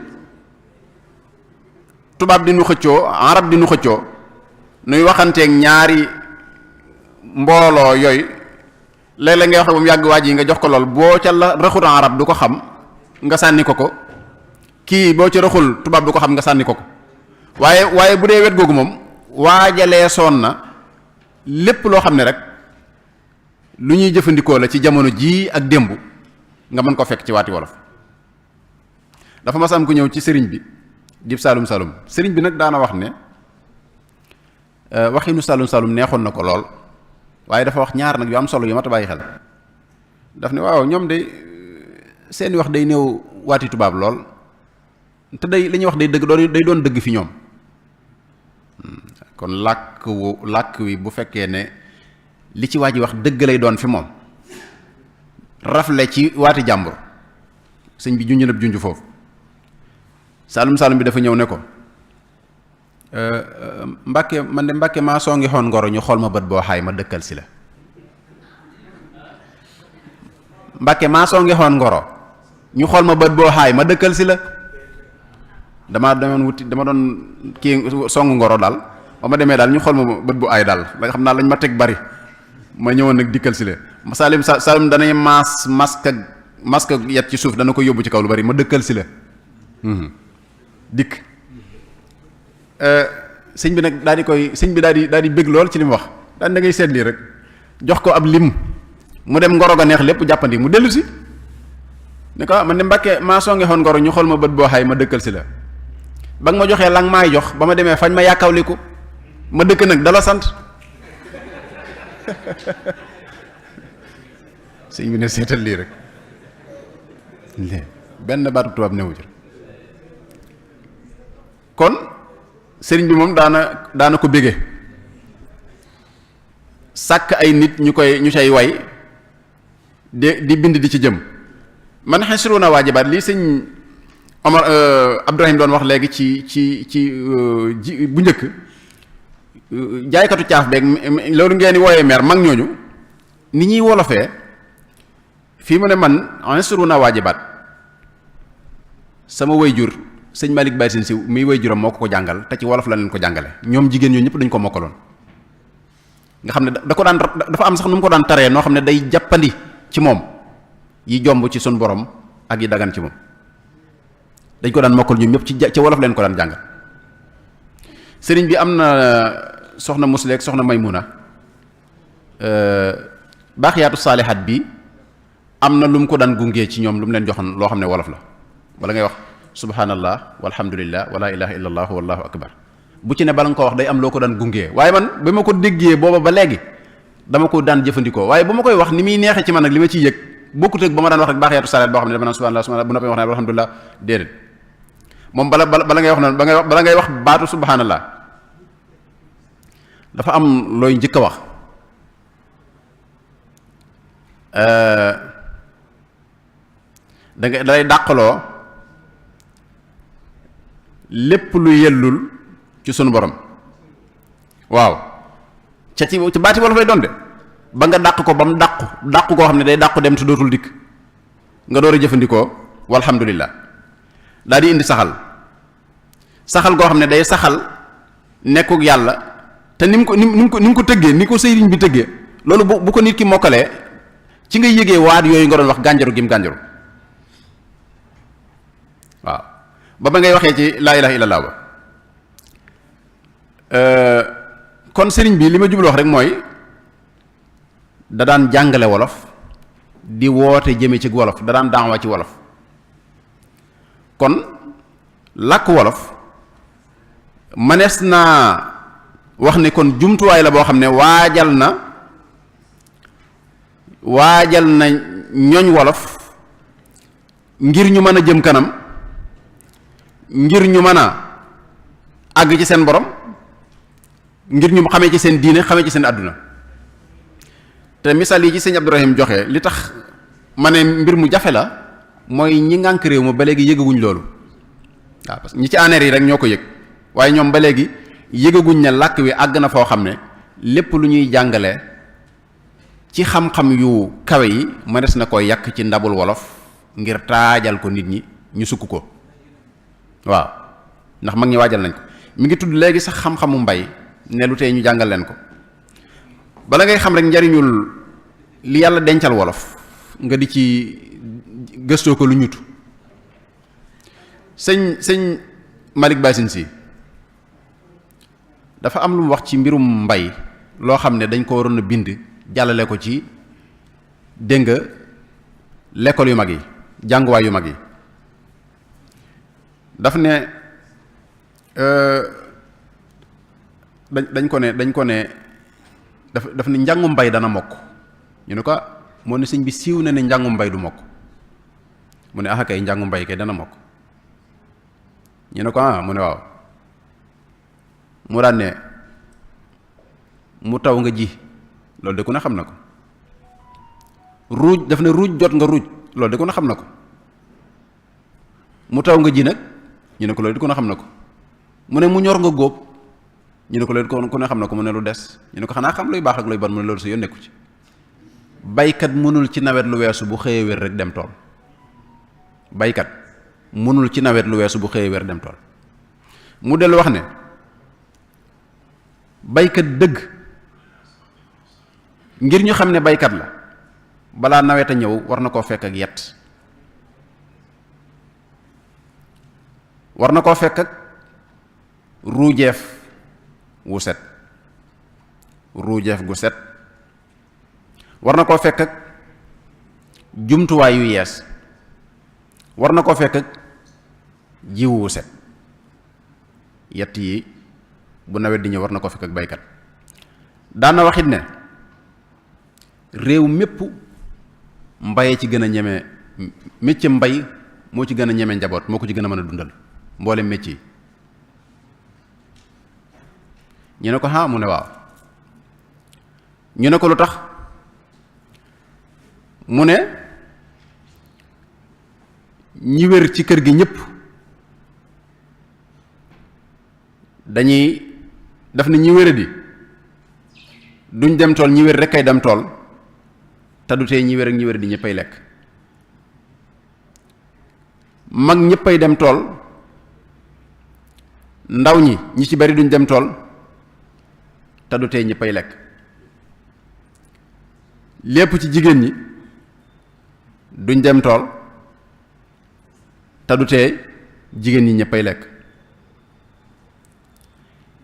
tubaab di nu xëccoo arab di nu xëccoo nuy waxanteeg ñaari mbooloo yooyu léeg-léeg ngay wax ba mu yàgg waaj yi nga jox ko lool boo ca la raxul arab du ko xam nga sànni ko kii boo ci raxul tubaab du ko xam nga sànni ko waaye bu dee wet googu moom waajalee soon na lépp loo xam ne rek lu ñuy jëfandikoo la ci jamono jii ak démb nga mën ko fekk ci waati wolof dafa mas am ku ñëw ci sëriñ bi dib saalum sëriñ bi nag daana wax ne waxinu saalum neexoon na ko lool waaye dafa wax ñaar nag yu am solo yu mat a bàyyi xel daf ne waaw ñoom de seeni wax day néew waati tubaab lool te day li ñuy wax day doon dëgg fi ñoom kon làkk wi bu fekkee ne li ci waa ji wax dëgg lay doon fi moom rafle ci waati jàmbur sëñ bi junj na junj foofu saalum bi dafa ñëw ne ko Mbàkke man de Mbàkke maa soo ngi xoon ngoro ñu xool ma bët boo xaay ma dëkkal si la Mbàkke maa soo ngi xoon ngoro ñu xool ma bët boo xaay ma dëkkal si la dama doon kii songu ngoro daal ba ma demee daal ñu xool ma bët bu aay daal nga xam naa lañ ma teg bari ma ñëwoon nag dikkal si la Saalum danay masque yet ci suuf dana ko yóbbu ci kaw lu bari ma dëkkal si la dikk sëñ bi nag daal di bëgg lool ci li mu wax daal da ngay seet lii rek jox ko ab lim mu dem ngoro ga neex lépp jàppandi mu dellu si ne ko man de Mbàkke maa soo ngi xoon ngoro ñu xool ma bët boo xaay ma dëkkal si la ba nga ma joxee lang maay jox ba ma demee fañ ma yàkkawliku ma dëkk nag dala sant sëñ bi ne seetal lii rek benn baatu tubaab newu ci kon sëriñ bi moom daana ko bége sàkk ay nit ñu cay way di bind di ci jëm man xesru na waajibaat lii sëñ Omar Abdourahim doon wax léegi ci bu njëkk jaaykatu caaf beeg loolu ngeen di wooyee meer mag ñooñu ni ñuy wolofee fii mu ne man xesru na waajibaat sama wayjur sëñ Malick Bassine si muy way juróom moo ko jàngal te ci wolof la leen ko jàngale ñoom jigéen ñoo ñëpp dañ ko mokkaloon nga xam ne da ko daan dafa am sax nu mu ko daan taree noo xam ne day jàppandi ci moom yi jomb ci sun borom ak yi dagan ci moom dañ ko daan mokkal ñoom ñëpp ci wolof leen ko daan jàngal. sëriñ bi am na soxna Musle ak soxna Maymuna baaxiyaatu saalihaat bi am na lu mu ko daan gungee ci ñoom lu mu leen joxoon loo xam ne wolof la wala ngay wax subhanallah walhamdulillah wala ilaha illallah wallahu akbar bu ci ne bala nga ko wax day am loo ko daan gungee waaye man ba ma ko déggee booba ba léegi dama ko daan jëfandikoo waaye bu ma koy wax ni muy neexee ci man nag li ma ciy yëg bokkut ak ba ma daan wax rek baaxiyaatu saalihaat boo xam ne dama naan subhanallah bu noppee wax ne alhamdulillah déedéet moom bala ngay wax noonu bala ngay wax baatu subhanallah dafa am looy njëkk a wax dalay dàqaloo lépp lu yellul ci sunu borom waaw ci baati wolof lay doon de ba nga dàq ko ba mu dàqu koo xam ne day dàqu dem te dootul dikk nga door a jëfandikoo walhamdulillah daal di indi saxal goo xam ne day saxal nekkuk yàlla te ni mu ko tëggee ni ko sëriñ bi tëggee loolu bu ko nit ki mokkalee ci nga yëgee waat yooyu nga doon wax gànjaru gim gànjaru waaw ba ngay waxee ci laa ilaha illallah ba kon sëriñ bi li ma jublu wax rek mooy da daan jàngale wolof di woote jëme ci wolof da daan daawa ci wolof kon làkk wolof manees naa wax ne kon jumtuwaay la boo xam ne waajal na ñoñ wolof ngir ñu mën a jëm kanam ngir ñu mën a àgg ci seen borom ngir ñu xamee ci seen diine xamee ci seen àdduna te misaal yi ci sëñ Abdourahim joxe li tax ma ne mbir mu jafe la mooy ñi ngànk réew ma ba léegi yëgaguñ loolu waaw parce que ñi ci aneer yi rek ñoo ko yëg waaye ñoom ba léegi yëgaguñ ne làkk wi àgg na foo xam ne lépp lu ñuy jàngale ci xam-xam yu kawe yi mënees na ko yàq ci ndabul wolof ngir taajal ko nit ñi ñu sukk ko waaw ndax mag ñi waajal nañ ko mi ngi tudd léegi sax xam-xamu mbay ne lu tey ñu jàngal leen ko bala ngay xam rek njariñul li yàlla dencal wolof nga di ci gëstoo ko lu ñutu sëñ Malick Bassine si dafa am lu mu wax ci mbirum mbay loo xam ne dañ ko waroon a bind jàllale ko ci dégg nga l'école yu mag yi jànguwaay yu mag yi daf ne dañ ko ne daf ne njàngum mbay dana mokk ñu ne ko moo ne sëñ bi siiw na ne njàngum mbay du mokk mu ne ah kay njàngum mbay kay dana mokk ñu ne ko mu ne waaw mu daan ne mu taw nga ji loolu de ku ne xam na ko ruuj daf ne ruuj jot nga ruuj loolu de ku ne xam na ko mu taw nga ji nag ñu ne ko loolu de ku ne xam na ko mu ne mu ñor nga góob ñu ne ko loolu ku ne xam na ko mu ne lu des ñu ne ko xanaa xam luy baax ak luy bon mu ne loolu su yoon nekku ci baykat mënul ci nawet lu weesu bu xëyee wér rek dem tool baykat mënul ci nawet lu weesu bu xëyee wér dem tool mu dellu wax ne baykat dëgg ngir ñu xam ne baykat la balaa nawet a ñëw war na koo fekk ak yet war na koo fekk ak ruujeef wu set ruujeef gu set war na koo fekk ak jumtuwaay yu yees war na koo fekk ak jiwu wu set yett yi bu nawet di ñëw war na koo fekk ak baykat daana waxit ne réew mépp mbayee ci gën a ñeme métier mbay moo ci gën a ñeme njaboot moo ko ci gën a mën a dundal mboolem métier yi ñu ne ko mu ne waaw ñu ne ko lu tax mu ne ñi wér ci kër gi ñëpp dañuy daf ne ñi wéradi duñ dem tool ñi wér rek kay dem tool te du tee ñi wér ak ñi wéradi ñëppay lekk mag ñëppay dem tool ndaw ñi ci bari duñ dem tool te du tee ñëppay lekk lépp ci jigéen ñi duñ dem tool te du tee jigéen ñi ñëppay lekk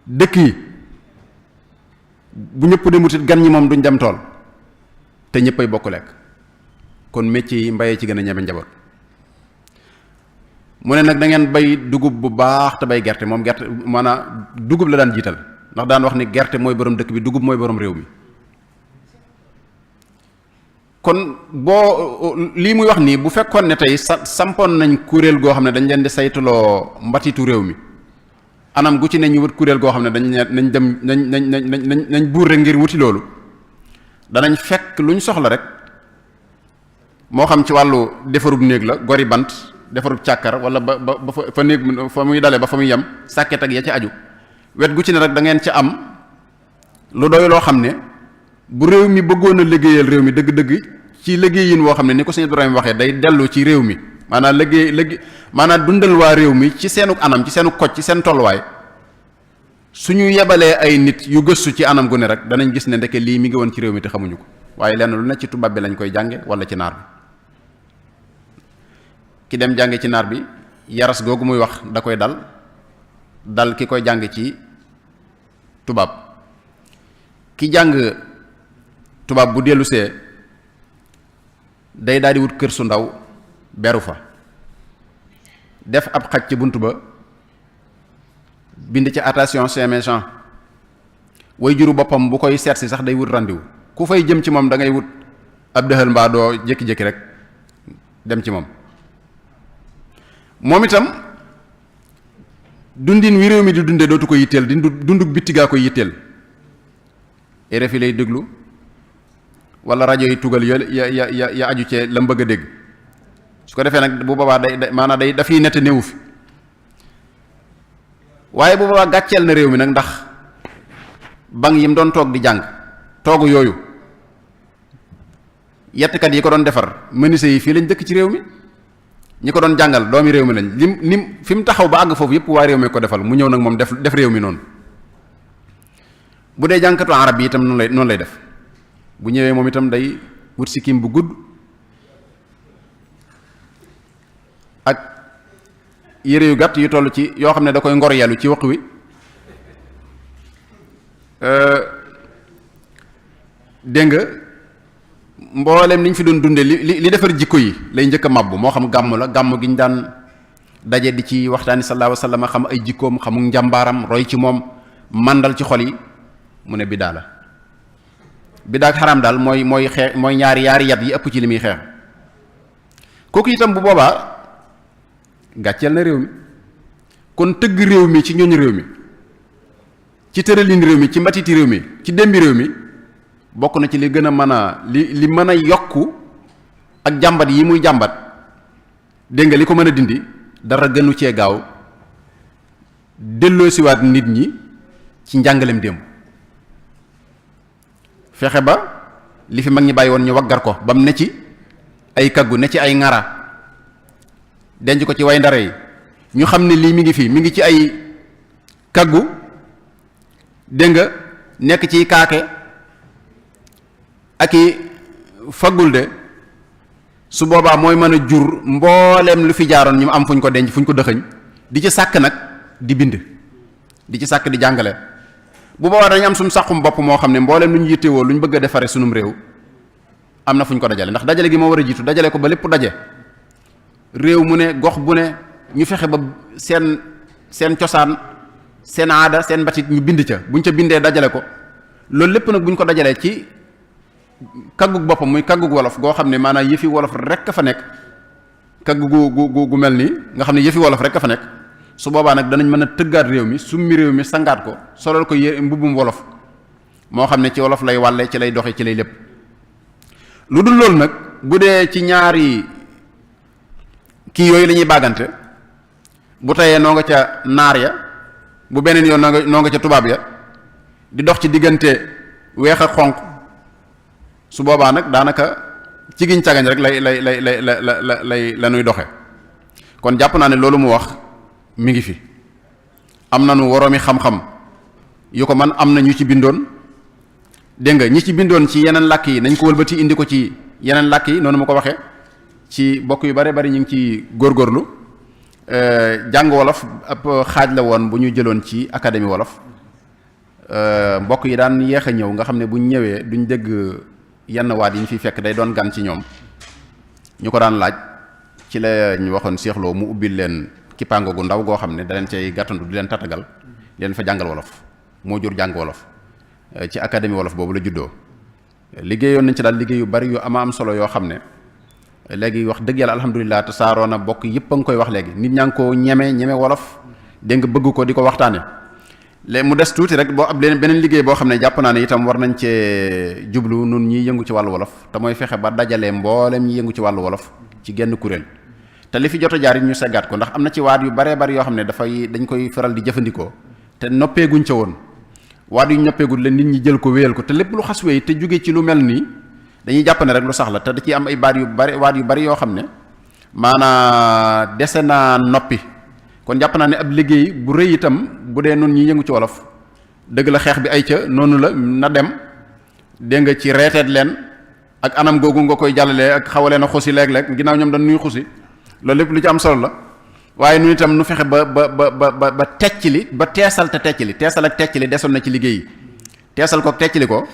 dëkk yi bu ñëpp demutit gan ñi moom duñ dem tool te ñëppay bokk lekk kon métier yi mbayee ci gën a ñeme njaboot mu ne nag da ngeen bay dugub bu baax te bay gerte moom gerte maanaam dugub la daan jiital ndax daan wax ni gerte mooy borom dëkk bi dugub mooy borom réew mi kon boo lii muy wax nii bu fekkoon ne tey sampoon nañ kuréel goo xam ne dañ leen di saytuloo mbatitu réew mi anam gu ci ne ñu wut kuréel goo xam ne nañ dem nañ buur rek ngir wuti loolu danañ fekk luñ soxla rek moo xam ci wàllu defarub néeg la gori bant defarub càkkar wala ba fa néeg fa muy dale ba fa muy yem sàkket ak ya ci aju wet gu ci ne rek da ngeen ci am lu doy loo xam ne bu réew mi bëggoon a liggéeyal réew mi dëgg-dëgg ci liggéeyin woo xam ne ni ko sëñ Ibrahima waxee day dellu ci réew mi maanaam liggéey maanaam dundal waa réew mi ci seenu anam ci seenu koj ci seen tolluwaay suñu yebalee ay nit yu gëstu ci anam gu ne rek danañ gis ne ndeke lii mi ngi woon ci réew mi te xamuñu ko waaye lenn lu ne ci tubaab bi lañ koy jànge wala ci naar bi ki dem jànge ci naar bi yaras googu muy wax da koy dal ki koy jàng ci tubaab ki jàng tubaab bu dellusee day daal di wut kër su ndaw beru fa def ab xaj ci bunt ba bind ci attention c'est méchant way juru boppam bu koy seet si sax day wut randiw ku fay jëm ci moom da ngay wut ab dëxal mbaa doo jékki-jékki rek dem ci moom itam dundin wi réew mi di dunde dootu ko yitteel di dunduk bitti gaa koy yitteel RFI lay déglu wala rajo yi tugal ya aju cee la mu bëgg a dégg su ko defee nag bu boobaa day maanaam day dafiy nett néewu fi waaye bu boobaa gàcceel na réew mi nag ndax bank yi mu doon toog di jàng toogu yooyu yettkat yi ko doon defar menuisier yi fii lañ dëkk ci réew mi ñi ko doon jàngal doomi réew mi lañ lim fi mu taxaw ba àgg foofu yëpp waa réew mi ko defal mu ñëw nag moom def réew mi noonu bu dee jàngkatu arab yi itam noonu lay def bu ñëwee moom itam day wut sikkim bu gudd ak yére yu gàtt yu toll ci yoo xam ne da koy ngor yelu ci waq wi dégg nga mboolem li ñu fi doon dunde li defar jikko yi lay njëkk a màbbu moo xam gàmm la gàmm gi ñu daan daje di ci waxtaani sallallahu alayhi wa sallam xam ay jikkoom xamu njàmbaaram roy ci moom màndal ci xol yi mu ne biddaa la biddaa ak xaraam daal mooy xeex mooy ñaari yat yi ëpp ci li muy xeex kooku itam bu boobaa gàcceel na réew mi kon tëgg réew mi ci ñooñu réew mi ci tëralin réew mi ci mbatiti réew mi ci démbi réew mi bokk na ci li gën a mën a li mën a yokku ak jàmbat yi muy jàmbat dégg nga li ko mën a dindi dara gënu cee gaaw delloosiwaat nit ñi ci njàngalem démb fexe ba li fi mag ñi bàyyi woon ñu waggar ko ba mu ne ci ay kaggu ne ci ay ŋara denc ko ci way ndare yi ñu xam ne lii mi ngi fii mi ngi ci ay kaggu dégg nga nekk ci kaake ak i faggul de su boobaa mooy mën a jur mbooleem lu fi jaaroon ñu am fuñ ko denc fuñ ko dëxëñ di ci sàkk nag di bind di ci sàkk di jàngale bu boobaa dañu am suñu sàqum bopp moo xam ne mbooleem lu ñu yittewoo lu ñu bëgg a defare sunum réew am na fu ñu ko dajale ndax dajale gi moo war a jiitu dajale ko ba lépp daje réew mu ne gox bu ne ñu fexe ba seen cosaan seen aada seen mbatit ñu bind ca buñ ca bindee dajale ko loolu lépp nag bu ñu ko dajalee ci kaggug boppam muy kaggug wolof goo xam ne maanaam yëfi wolof rek a fa nekk kaggu gu mel nii nga xam ne yëfi wolof rek a fa nekk su boobaa nag danañ mën a tëggaat réew mi summi réew mi sangaat ko solal ko mbubbum wolof moo xam ne ci wolof lay wàlle ci lay doxe ci lay lépp lu dul loolu nag bu dee ci ñaari kii yooyu la ñuy bàggante bu tayee noo nga ca naar ya bu beneen yoon noo nga ca tubaab ya di dox ci diggante weex ak xonq su boobaa nag daanaka ci giñ cagañ rek la nuy doxe kon jàpp naa ne loolu mu wax mi ngi fi am nañu woroomi xam-xam yu ko man am na ñu ci bindoon dégg nga ñi ci bindoon ci yeneen làkk yi nañ ko wëlbati indi ko ci yeneen làkk yi noonu ma ko waxee ci bokk yu bare bari ñu ngi ci góorgóorlu jàng wolof ab xaaj la woon bu ñu jëloon ci académie wolof mbokk yi daan yéex a ñëw nga xam ne buñ ñëwee duñ dégg yenn waat yi ñu fiy fekk day doon gan ci ñoom ñu ko daan laaj ci la ñu waxoon Cheikh Lo mu ubbil leen kippaango gu ndaw goo xam ne da leen cay gàttandu di leen tatagal di leen fa jàngal wolof moo jur jàng wolof ci académie wolof boobu la juddoo liggéeyoon nañ ci daal liggéey yu bari yu ama am solo yoo xam ne léegi wax dëgg yàlla alhamdulilah te saaroona bokk yëpp a nga koy wax léegi nit ñaa ngi ko ñeme wolof dégg nga bëgg ko di ko waxtaane léegi mu des tuuti rek boo ab beneen liggéey boo xam ne jàpp naa ne itam war nañ cee jublu nun ñiy yëngu ci wàllu wolof te mooy fexe ba dajalee mboolem ñi yëngu ci wàllu wolof ci genn kuréel te li fi jot a jaar it ñu seggaat ko ndax am na ci waat yu baree bari yoo xam ne dañ koy faral di jëfandikoo te noppeeguñ ca woon waat yu ñoppeegul la nit ñi jël ko wéyal ko te lépp lu xas wéy te jóge ci lu mel nii dañuy jàpp ne rek lu sax la te da ciy am ay baat yu bari yoo xam ne maanaa dese naa noppi kon jàpp naa ne ab liggéey bu rëy itam bu dee noonu ñi yëngu ci wolof dëgg la xeex bi ay ca noonu la na dem dégg nga ci reeteet leen ak anam googu nga koy jàllalee ak xawaleen a xusi léeg-léeg ginnaaw ñoom dañ nuy xusi loolu lépp lu ci am solo la waaye nu itam nu fexe ba tecc li ba teesal te tecc li teesal ak tecc li desoon na ci liggéey yi teesal ko tecc li ko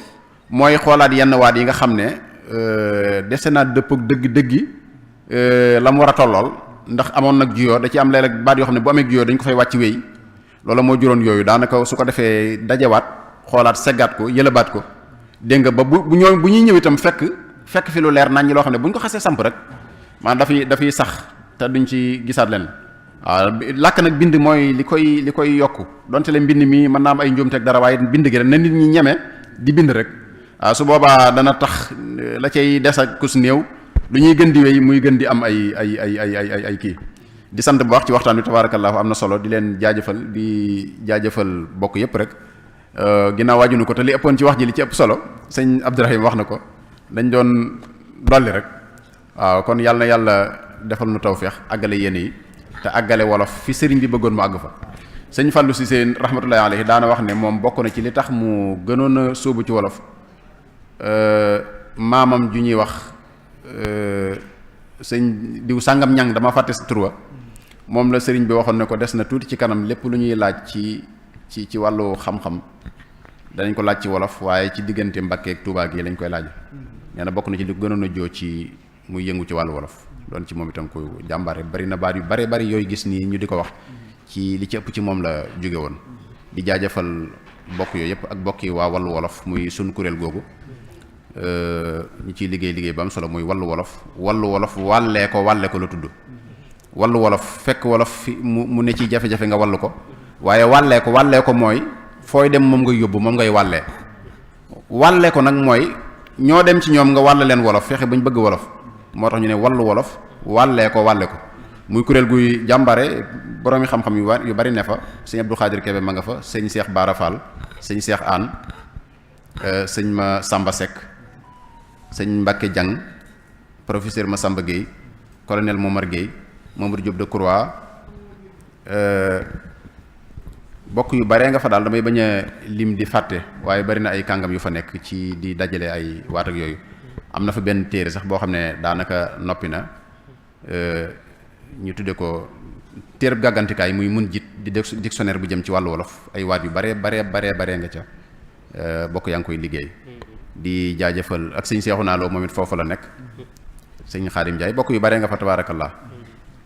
mooy xoolaat yenn waat yi nga xam ne dese naa dëpp ak dëgg-dëggi la mu war a tollool ndax amoon nag juyoo da ci am léeg-léeg baat yoo xam ne bu amee juyoo dañ ko fay wàcc wéy loolu moo juróon yooyu daanaka su ko defee dajewaat xoolaat seggaat ko yëlëbaat ko dégg nga ba bu ñuy ñëw itam fekk fi lu leer nañ ñi loo xam ne bu ñu ko xasee samp rek maanaam dafay sax te duñ ci gisaat leen waaw làkk nag bind mooy li koy yokku donte le mbind mi mën naa am ay njuumteeg dara waaye bind gi rek na nit ñi ñeme di bind rek waaw su boobaa dana tax la cay des ak kus néew lu ñuy gën di wéy muy gën di am ay kii di sant bu baax ci waxtaan wi tabaarakallaahu am na solo di leen jaajëfal bokk yépp rek ginnaaw waajunu ko te li ëppoon ci wax ji li ci ëpp solo sëñ Abdourahim wax na ko dañ doon dolli rek waaw kon yàlla na yàlla defal nu tawfeex àggale yéen yi te àggale wolof fi sëriñ bi bëggoon mu àgg fa sëñ Fallou Cissé rahmatullahi alayhi daana wax ne moom bokk na ci li tax mu gënoon a sóobu ci wolof maamam ju ñuy wax sëñ diw sàngam ñang dama fàtte sa turwa moom la sëriñ bi waxoon ne ko des na tuuti ci kanam lépp lu ñuy laaj ci wàllu xam-xam danañ ko laaj ci wolof waaye ci diggante Mbàkke ak Tuubaa gi lañ koy laaj nee na bokk na ci li gënoon a joo ci muy yëngu ci wàllu wolof doon ci moom itam ko jàmbaare bari na baat yu bari yooyu gis nii ñu di ko wax ci li ci ëpp ci moom la jóge woon di jaajëfal bokk yooyu yëpp ak bokk yi waa wàllu wolof muy sunu kuréel googu ñu ciy liggéey ba am solo muy wàllu wolof wàlle ko la tudd wàllu wolof fekk wolof fi mu ne ci jafe-jafe nga wàllu ko waaye wàllee ko mooy fooy dem moom ngay yóbbu moom ngay wàllee ko nag mooy ñoo dem ci ñoom nga wàll leen wolof fexe bañ bëgg wolof moo tax ñu ne wàllu wolof wàllee ko muy kuréel guy jàmbare boroomi xam-xam yu bari ne fa sëñ Abdou Khadir Kébé ma nga fa sëñ Cheikh Bara Fall sëñ Cheikh Anne sëñ ma Samba Seck sëñ Mbacke Diang professeur ma Samba Gueye colonel Momar Gueye Mamadou Diop Decroix bokk yu baree nga fa daal damay bañ a lim di fàtte waaye bari na ay kàngam yu fa nekk ci di dajale ay waat ak yooyu am na fa benn téere sax boo xam ne daanaka noppi na ñu tudde ko téereb gàggantikaay muy mun jit di dictionnaire bu jëm ci wàllu wolof ay waat yu baree nga ca bokk yaa ngi koy liggéey di jaajëfal ak sëñ Seexuna Lo moom it foofu la nekk sëñ Xaadim Njaay bokk yu baree nga fa tabaarakallah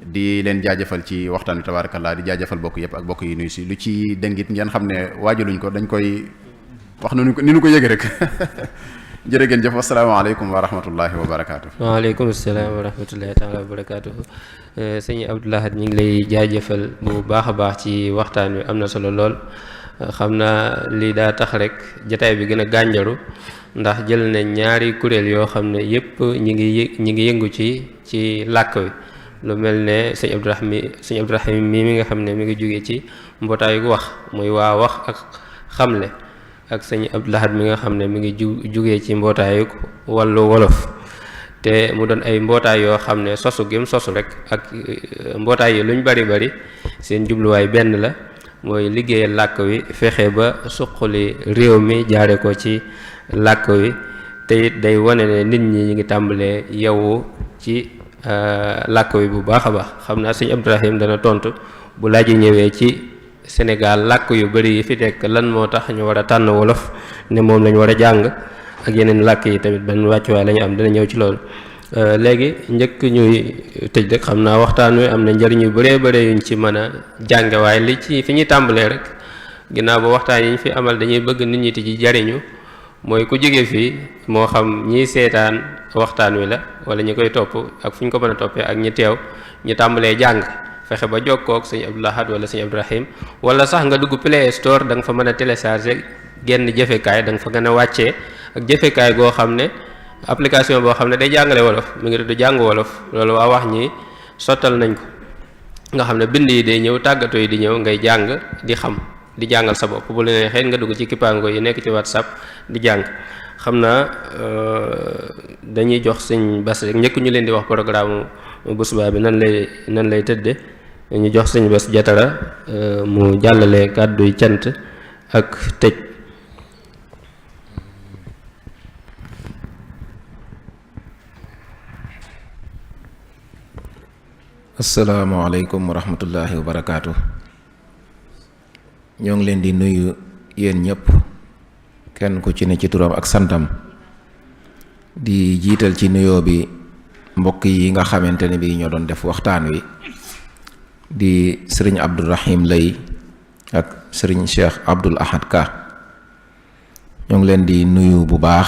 di leen jaajëfal ci waxtaan wi tabaarakallah di jaajëfal bokk yëpp ak bokk yi nuyu si lu ci dëngit ngeen xam ne waajaluñ ko dañ koy wax ni nu ko yëge rek jërë ngeen jëf asalaamaaleykum wa rahmatullahi wa barakaatu. waaleykum salaam wa rahmatullahi taala wa barakaatu. sëñ Abdou Lahad ñu ngi lay jaajëfal bu baax a baax ci waxtaan wi am na solo lool xam naa lii daa tax rek jataay bi gën a gànjaru ndax jël nañ ñaari kuréel yoo xam ne yépp ñi ngi yëngu ci làkk wi lu mel ne sëñ Abdourahim mi nga xam ne mi ngi jógee ci mbootaayu wax muy waa wax ak xamle ak sëñ Abdou Lahad mi nga xam ne mi ngi jógee ci mbootaayu wàllu wolof te mu doon ay mbootaay yoo xam ne sosu rek ak mbootaay yi luñ bari seen jubluwaay benn la mooy liggéeyal làkk wi, fexe ba suqali réew mi jaare ko ci làkk wi, te it day wane ne nit ñi ñu ngi tàmbalee yeewu ci làkk wi bu baax a baax. xam naa sëñ Abdourahim dana tontu bu laaj yi ñëwee ci Sénégal làkk yu bari yi fi nekk lan moo tax ñu war a tànn wolof ne moom lañu war a jàng, ak yeneen làkk yi tamit ban wàccuwaay la ñu am, dana ñëw ci loolu. léegi njëkk ñuy tëj rek xam naa waxtaan wi am na njëriñ yu bëree bëri yuñ ci mën a jànge, waaye li ci fi ñuy tàmbalee rek ginnaaw ba waxtaan yi ñu fi amal dañuy bëgg nit ñi ci jariñu, mooy ku jóge fii moo xam ñiy seetaan waxtaan wi la wala ñi koy topp ak fu ñu ko mën a toppee ak ñi teew, ñu tàmbalee jàng, fexe ba jokkoo ak sëñ Abdou Lahad wala sëñ Abdourahim, wala sax nga dugg Play Store da nga fa mën a télécharger genn jëfekaay, da nga fa gën a wàccee ak jëfekaay goo xam ne application boo xam ne day jàngale wolof, mi ngi tudd jàng wolof. loolu waa wax ñi sottal nañ ko, nga xam ne bind yi day ñëw, tàggatoo yi di ñëw, ngay jàng di xam, di jàngal sa bopp. bu la neexee nga dugg ci kippaango yi nekk ci WhatsApp di jàng. xam naa dañuy jox sëñ Bass rek njëkk ñu leen di wax programme bu subaa bi nan lay tëdde. ñu jox sëñ Bass Diatara mu jàllale kàdduy cant ak tëj. asalaamaaleykum wa rahmatullahi wa barakaatu. ñoo ngi leen di nuyu yéen ñëpp, kenn ku ci ne ci turam ak santam, di jiital ci nuyoo bi mbokk yi nga xamante ne bi ñoo doon def waxtaan wi, di sëriñ Abdourahim Lay ak sëriñ Cheikh Abdoul Ahad Ka. ñoo ngi leen di nuyu bu baax,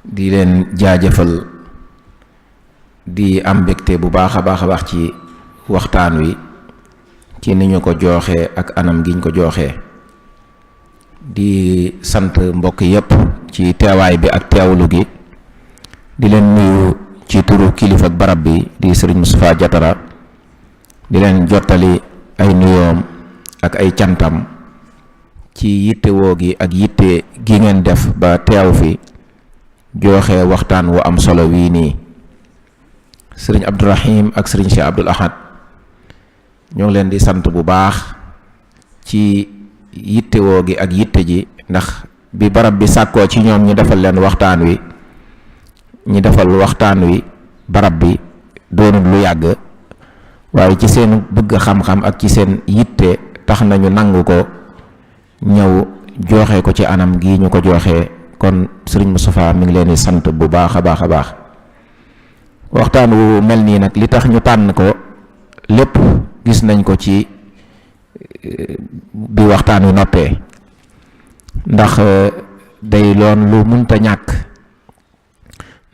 di leen jaajëfal, di am mbégte bu baax a baax ci waxtaan wi, ci ni ñu ko jooxee ak anam giñ ko jooxee. di sant mbokk yépp ci teewaay bi ak teewlu gi, di leen nuyu ci turu kilifa ak barab bi di sëriñ Moustapha Diatara, di leen jottali ay nuyoom ak ay cantam ci yittewoo gi ak yitte gi ngeen def ba teew fi jooxe waxtaan wu am solo wii nii. sëriñ Abdourahim ak sëriñ Cheikh Abdoul Ahad ñoo ngi leen di sant bu baax ci yittewoo gi ak yitte ji, ndax bi barab bi sàkkoo ci ñoom ñu defal leen waxtaan wi, ñi defal waxtaan wi barab bi doonul lu yàgg, waaye ci seen bëgg xam-xam ak ci seen yitte tax nañu nangu ko ñëw jooxe ko ci anam gi ñu ko jooxee. kon sëriñ Moustapha mi ngi leen di sant bu baax a baax a baax. waxtaan wu mel nii nag li tax ñu tànn ko lépp gis nañ ko ci bi waxtaan wi noppee, ndax day loon lu munta ñàkk,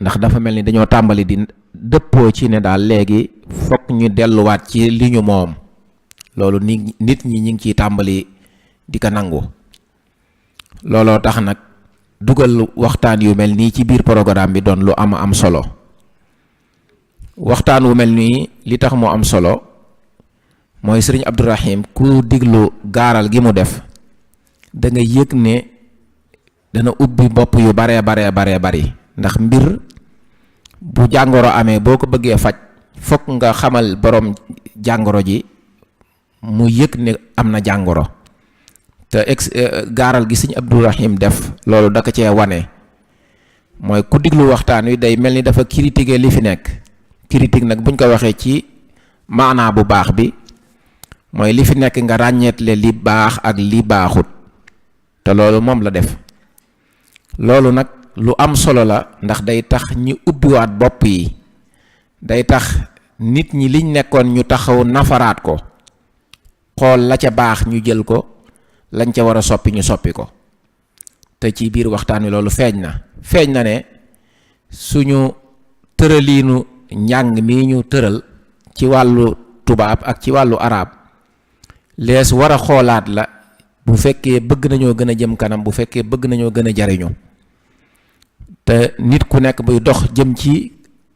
ndax dafa mel ni dañoo tàmbali di dëppoo ci ne daal léegi fokk ñu delluwaat ci li ñu moom. loolu nit ñi ñu ngi ciy tàmbali di ko nangu. looloo tax nag dugal waxtaan yu mel nii ci biir programme bi doon lu am solo. waxtaan wu mel nii li tax moo am solo mooy sëriñ Abdourahim ku diglu gaaral gi mu def da nga yëg ne dana ubbi bopp yu baree bari, ndax mbir bu jàngoro amee boo ko bëggee faj fokk nga xamal borom jàngoro ji mu yëg ne am na jàngoro. te gaaral gi sëriñ Abdourahim def loolu da ko cee wane, mooy ku diglu waxtaan wi day mel ni dafa critiquer li fi nekk. critique nag buñ ko waxee ci maanaa bu baax bi mooy li fi nekk nga ràññeetle li baax ak li baaxut, te loolu moom la def. loolu nag lu am solo la, ndax day tax ñu ubbiwaat bopp yi, day tax nit ñi liñ nekkoon ñu taxaw nafaraat ko, xool la ca baax ñu jël ko, lañ ca war a soppi ñu soppi ko. te ci biir waxtaan wi loolu feeñ na ne suñu tëraliinu njàng mi ñu tëral ci wàllu tubaab ak ci wàllu arab lees war a xoolaat la, bu fekkee bëgg nañoo gën a jëm kanam, bu fekkee bëgg nañoo gën a jariñu. te nit ku nekk buy dox jëm ci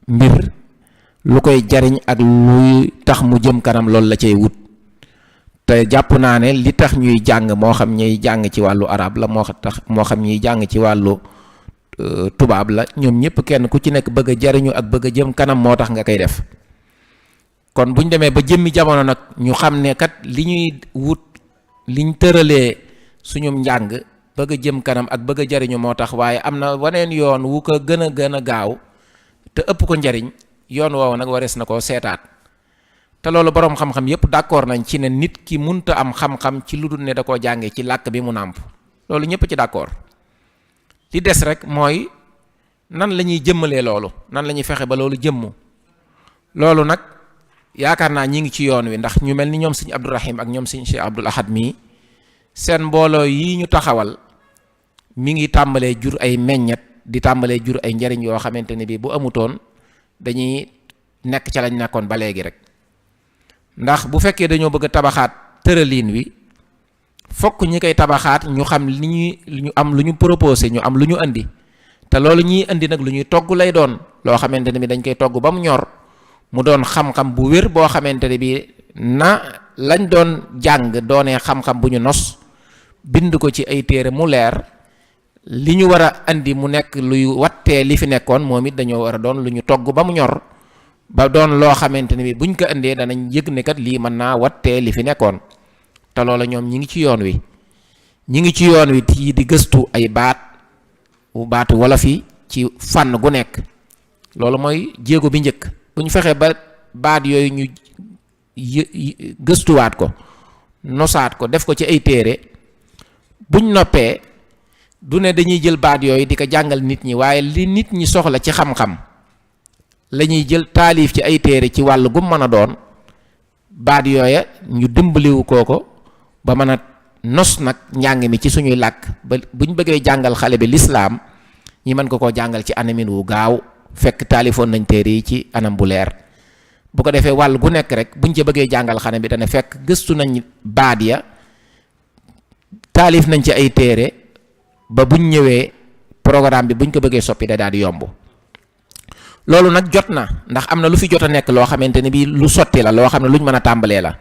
mbir lu koy jariñ ak luy tax mu jëm kanam loolu la cay wut. te jàpp naa ne li tax ñuy jàng, moo xam ñuy jàng ci wàllu arab la, moo xam ñuy jàng ci wàllu tubaab la, ñoom ñëpp kenn ku ci nekk bëgg a jariñu ak bëgg a jëm kanam moo tax nga koy def. kon buñ demee ba jëmmi jamono nag ñu xam ne kat li ñuy wut liñ tëralee suñum njàng bëgg a jëm kanam ak bëgg a jariñu moo tax, waaye am na waneen yoon wu ko gën a gaaw te ëpp ko njariñ, yoon woowu nag warees na koo seetaat. te loolu boroom xam-xam yépp d'accord nañ ci ne nit ki munta am xam-xam ci lu dul ne da koo jàngee ci làkk bi mu nàmp, loolu ñépp ci d'accord. li des rek mooy nan la ñuy jëmmalee loolu, nan la ñuy fexe ba loolu jëmm. loolu nag yaakaar naa ñi ngi ci yoon wi, ndax ñu mel ni ñoom sëñ Abdourahim ak ñoom sëñ Cheikh Abdoul Ahad mii seen mbooloo yi ñu taxawal mi ngi tàmbalee jur ay meññet, di tàmbalee jur ay njariñ yoo xamante ne bii bu amutoon dañuy nekk ca lañ nekkoon ba léegi rek. ndax bu fekkee dañoo bëgg a tabaxaat tëraliin wi, fokk ñi koy tabaxaat ñu xam ñu am lu ñu proposé, ñu am lu ñu indi, te loolu ñuy indi nag lu ñuy togg lay doon, loo xamante ne bi dañ koy togg ba mu ñor, mu doon xam-xam bu wér boo xamante ne bi na lañ doon jàng doonee xam-xam bu ñu nos bind ko ci ay téere mu leer, li ñu war a indi mu nekk luy wattee li fi nekkoon, moom it dañoo war a doon lu ñu togg ba mu ñor, ba doon loo xamante ne bi buñ ko indee danañ yëg ne kat lii mën naa wattee li fi nekkoon. te loola ñoom ñi ngi ci yoon wi, ñi ngi ci yoon wi di gëstu ay baatu wolof yi ci fànn gu nekk. loolu mooy jéego bi njëkk. bu ñu fexee ba baat yooyu ñu gëstuwaat ko, nosaat ko, def ko ci ay téere, buñ noppee du ne dañuy jël baat yooyu di ko jàngal nit ñi, waaye li nit ñi soxla ci xam-xam la ñuy jël taalif ci ay téere ci wàll gu mën a doon, baat yooya ñu dimbaliwu kooko ba mën a nos nag njàng mi ci suñuy làkk, ba buñ bëggee jàngal xale bi lislaam ñi mën ko koo jàngal ci anamin wu gaaw, fekk taalifoon nañ téere yi ci anam bu leer. bu ko defee wàll gu nekk rek buñ ci bëggee jàngal xale bi dana fekk gëstu nañ baat ya, taalif nañ ci ay téere, ba buñ ñëwee programme bi buñ ko bëggee soppi da daal di yomb. loolu nag jot na, ndax am na lu fi jot a nekk loo xamante ne bii lu sotti la, loo xam ne luñ mën a tàmbalee la.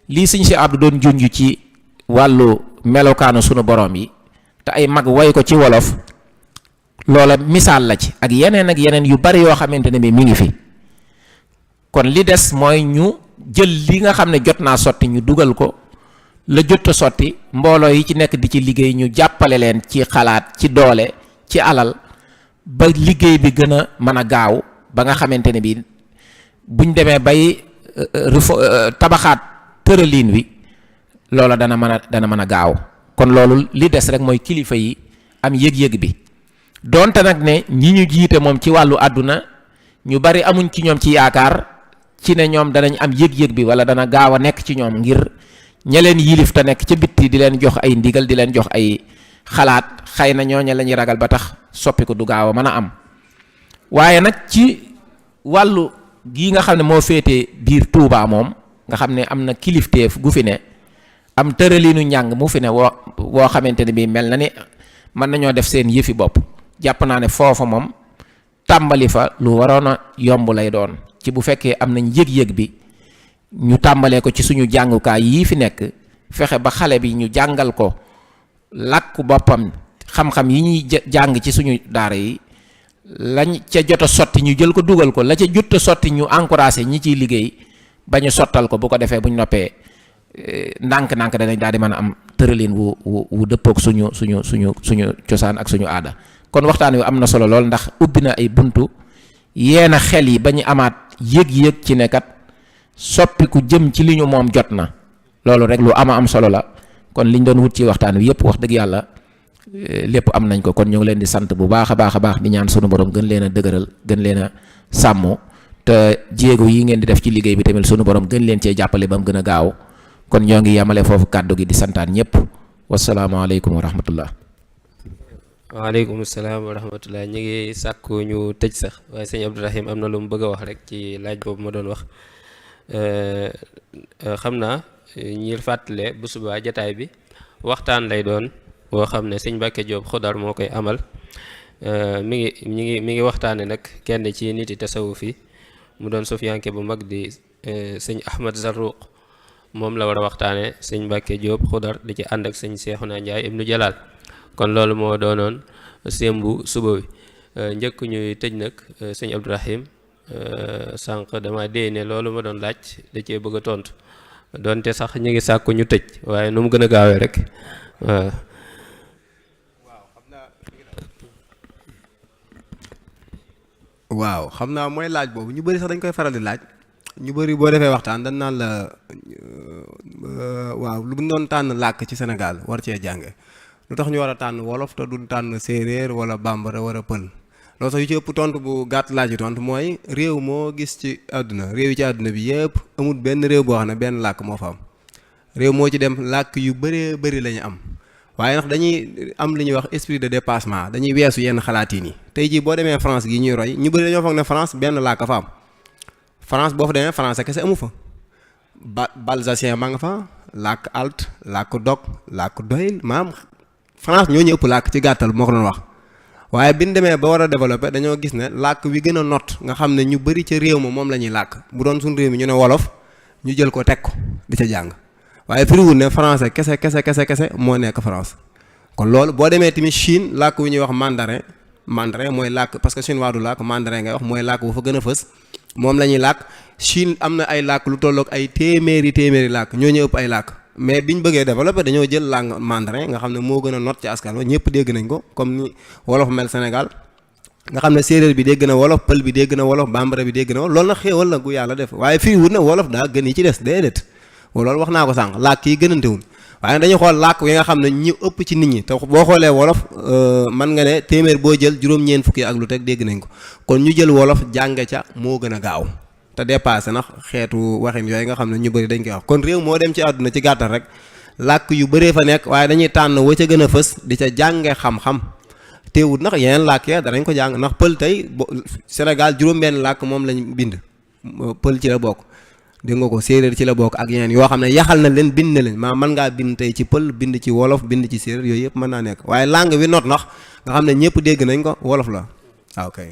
lii sëñ si Abdou doon junj ci wàllu melokaanu sunu borom yi te ay mag way ko ci wolof, loola misaal la ci ak yeneen yu bari yoo xamante ne bii mi ngi fi. kon li des mooy ñu jël li nga xam ne jot naa sotti ñu dugal ko, la jot a sotti mbooloo yi ci nekk di ci liggéey ñu jàppale leen ci xalaat, ci doole, ci alal, ba liggéey bi gën a mën a gaaw, ba nga xamante ne bii buñ demee bay tabaxaat tëraliin wi, loola dana mën a gaaw. kon loolu li des rek mooy kilifa yi am yëg-yëg bi, donte nag ne ñi ñu jiite moom ci wàllu àdduna ñu bari amuñ ci ñoom ci yaakaar ci ne ñoom danañ am yëg-yëg bi wala dana gaaw a nekk ci ñoom, ngir ña leen yilif te nekk ca bitti di leen jox ay ndigal, di leen jox ay xalaat, xëy na ñooña la ñuy ragal ba tax soppi ko du gaaw a mën a am. waaye nag ci wàllu gii nga xam ne moo féetee biir Touba moom, nga xam ne am na kilifteef gu fi ne, am tëraliinu njàng mu fi ne woo xamante ne bii mel na ni mën nañoo def seen yëfi bopp. jàpp naa ne foofa moom tàmbali fa lu waroon a yomb lay doon, ci bu fekkee am nañ yëg-yëg bi, ñu tàmbalee ko ci suñu jàngukaay yii fi nekk, fexe ba xale bi ñu jàngal ko làkku boppam, xam-xam yi ñuy jàng ci suñu daara yi, lañ ca jot a sotti ñu jël ko dugal ko, la ca jot a sotti ñu encouragé ñi ciy liggéey ba ñu sottal ko. bu ko defee bu ñu noppee ndànk-ndànk danañ daal di mën a am tëralin wu dëppook suñu cosaan ak suñu aada. kon waxtaan wi am na solo lool, ndax ubbi na ay buntu yeena xel yi ba ñu amaat yëg-yëg ci ne kat soppiku jëm ci li ñu moom jot na. loolu rek lu am solo la. kon liñ doon wut ci waxtaan wi yëpp wax dëgg yàlla lépp am nañ ko. kon ñu ngi leen di sant bu baax a baax di ñaan sunu borom gën leen a dëgëral, gën leen a sàmm, te jéego yi ngeen di def ci liggéey bi tamit sunu borom gën leen cee jàppale ba mu gën a gaaw. kon ñoo ngi yemale foofu kàddu gi di santaan ñëpp. wasalaamaaleykum wa rahmatullah. waaleykum salaam wa rahmatullah. ñu ngi sàkku ñu tëj sax, waaye sëñ Abdourahim am na lu mu bëgg a wax rek ci laaj boobu ma doon wax. xam naa ñi fàttale bu subaa jataay bi waxtaan lay doon boo xam ne sëñ Mbàkke Jóob Xudar moo koy amal. mi ngi waxtaane nag kenn ci nit yi tasawuf yi mu doon sufiyanke bu mag di sëñ Ahmad Zarruq, moom la war a waxtaane sëñ Mbàkke Jóob Xudar di ci ànd ak sëñ Seexuna Njaay ibnu Jalaal. kon loolu moo doonoon sémbu suba wi. njëkk ñuy tëj nag sëñ Abdourahim sànq dama dee ne loolu ma doon laaj da cee bëgg a tontu donte sax ñu ngi sàkku ñu tëj waaye nu mu gën a gaawee rek waaw. waaw xam naa mooy laaj boobu ñu bëri sax dañ koy faral di laaj ñu bëri boo defee waxtaan dañ naan la waaw lu mu doon tànn làkk ci Sénégal war cee jànge lu tax ñu war a tànn wolof te du tànn séeréer wala bambara wala pël loolu sax yu ci ëpp tontu bu gàtt laaj yi tontu mooy réew moo gis ci àdduna réew yi ci àdduna bi yëpp amul benn réew boo xam ne benn làkk moo fa am réew moo ci dem làkk yu bëree bëri la ñu am waaye ndax dañuy am li ñuy wax esprit de dépassement dañuy weesu yenn xalaat yi nii tey jii boo demee France gi ñuy roy ñu bëri dañoo foog ne France benn làkk fa am France boo fa demee français kese amu fa balsacien ma nga fa làkk alt làkk dog làkk doyil maam France ñoo ñu ëpp làkk ci gàttal moo ko doon wax waaye bi ñu demee ba war a développer dañoo gis ne làkk wi gën a not nga xam ne ñu bëri ca réew ma moom la ñuy làkk bu doon suñu réew mi ñu ne wolof ñu jël ko teg ko di ca jàng waaye firiwul ne français kese moo nekk France kon loolu boo demee tamit Chine làkk wi ñuy wax mandarin mooy làkk parce que chinois du làkk mandarin ngay wax mooy làkk bu fa gën a fës moom la ñuy làkk Chine am na ay làkk lu tolloog ay téeméeri làkk ñoo ñu ëpp ay làkk mais biñ bëggee développer dañoo jël langue mandarin nga xam ne moo gën a not ci askan wa ñëpp dégg nañ ko comme ni wolof mel Sénégal nga xam ne séeréer bi dégg na wolof pël bi dégg na wolof bambara bi dégg na wolof loolu nag xéewal la gu yàlla def waaye fii wut na wolof daa gën yi ci des déedéet loolu wax naa ko sànq làkk yi gënantewul waaye dañuy xool làkk yi nga xam ne ñi ëpp ci nit ñi te boo xoolee wolof mën nga ne téeméer boo jël juróom-ñeent fukki ak lu teg dégg nañ ko kon ñu jël wolof jànge ca moo gën a gaaw te dépassé nax xeetu waxin yooyu nga xam ne ñu bëri dañ koy wax kon réew moo dem ci àdduna ci gàttal rek làkk yu bëree fa nekk waaye dañuy tànn wa ca gën a fës di ca jànge xam-xam teewut nax yeneen làkk ya danañ ko jàng ndax pël tey Sénégal juróom-benn làkk moom lañ bind pël ci la bokk dégg nga ko séeréer ci la bokk ak yeneen yoo xam ne yaxal na leen bind na leen maa mën ngaa bind tey ci pël bind ci wolof bind ci séeréer yooyu yëpp mën naa nekk waaye langue wi not nax nga xam ne ñëpp dégg nañ ko wolof la waaw kay.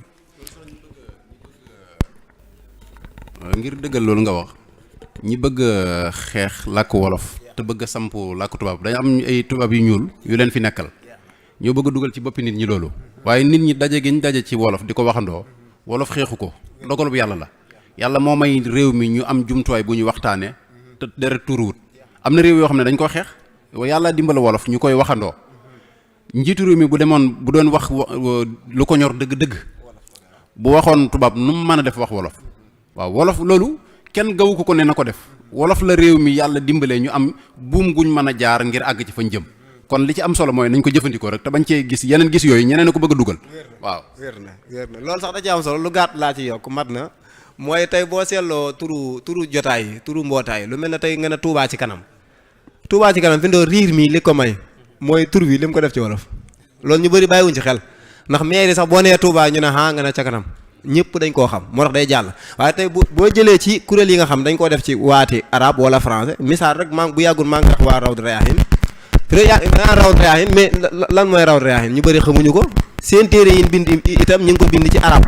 ngir dëggal loolu nga wax ñi bëgg a xeex làkk wolof te bëgg a samp làkk tubaab dañu am ay tubaab yu ñuul yu leen fi nekkal ñoo bëgg a dugal ci boppi nit ñi loolu waaye nit ñi daje gi ñu daje ci wolof di ko waxandoo wolof xeexu ko dogal bu yàlla la yàlla moo may réew mi ñu am jumtuwaay bu ñu waxtaanee te deret tuuruwut am na réew yoo xam ne dañ ko xeex yàlla dimbala wolof ñu koy waxandoo njiitu réew mi bu demoon bu doon wax lu ko ñor dëgg-dëgg bu waxoon tubaab nu mu mën a def wax wolof waaw wolof loolu kenn gawu ko ne na ko def wolof la réew mi yàlla dimbalee ñu am buum guñ mën a jaar ngir àgg ci fañ jëm kon li ci am solo mooy nañ ko jëfandikoo rek te bañ cee gis yeneen gis yooyu ñeneen a ko bëgg a dugal waaw. wér na loolu sax da ci am solo lu gàtt laa ci yokk mat na mooy tey boo seetloo turu jotaay yi turu mbootaay lu mel ne tey nga ne Touba ci kanam Touba ci kanam fi ndoo riir mi li ko may mooy tur bi li mu ko def ci wolof loolu ñu bëri bàyyiwuñ ci xel ndax mairie sax boo nee Touba ñu ne nga ne ca kanam ñëpp dañ koo xam moo tax day jàll waaye tey boo jëlee ci kuréel yi nga xam dañ koo def ci waati arabe wala français misaal rek bu yàggul maa ngi wax waa Rawdu Rayaahin Rawdu Rayaahin mais lan mooy Rawdu Rayaahin ñu bëri xamuñu ko seen téere yi bind itam ñu ngi ko bind ci arabe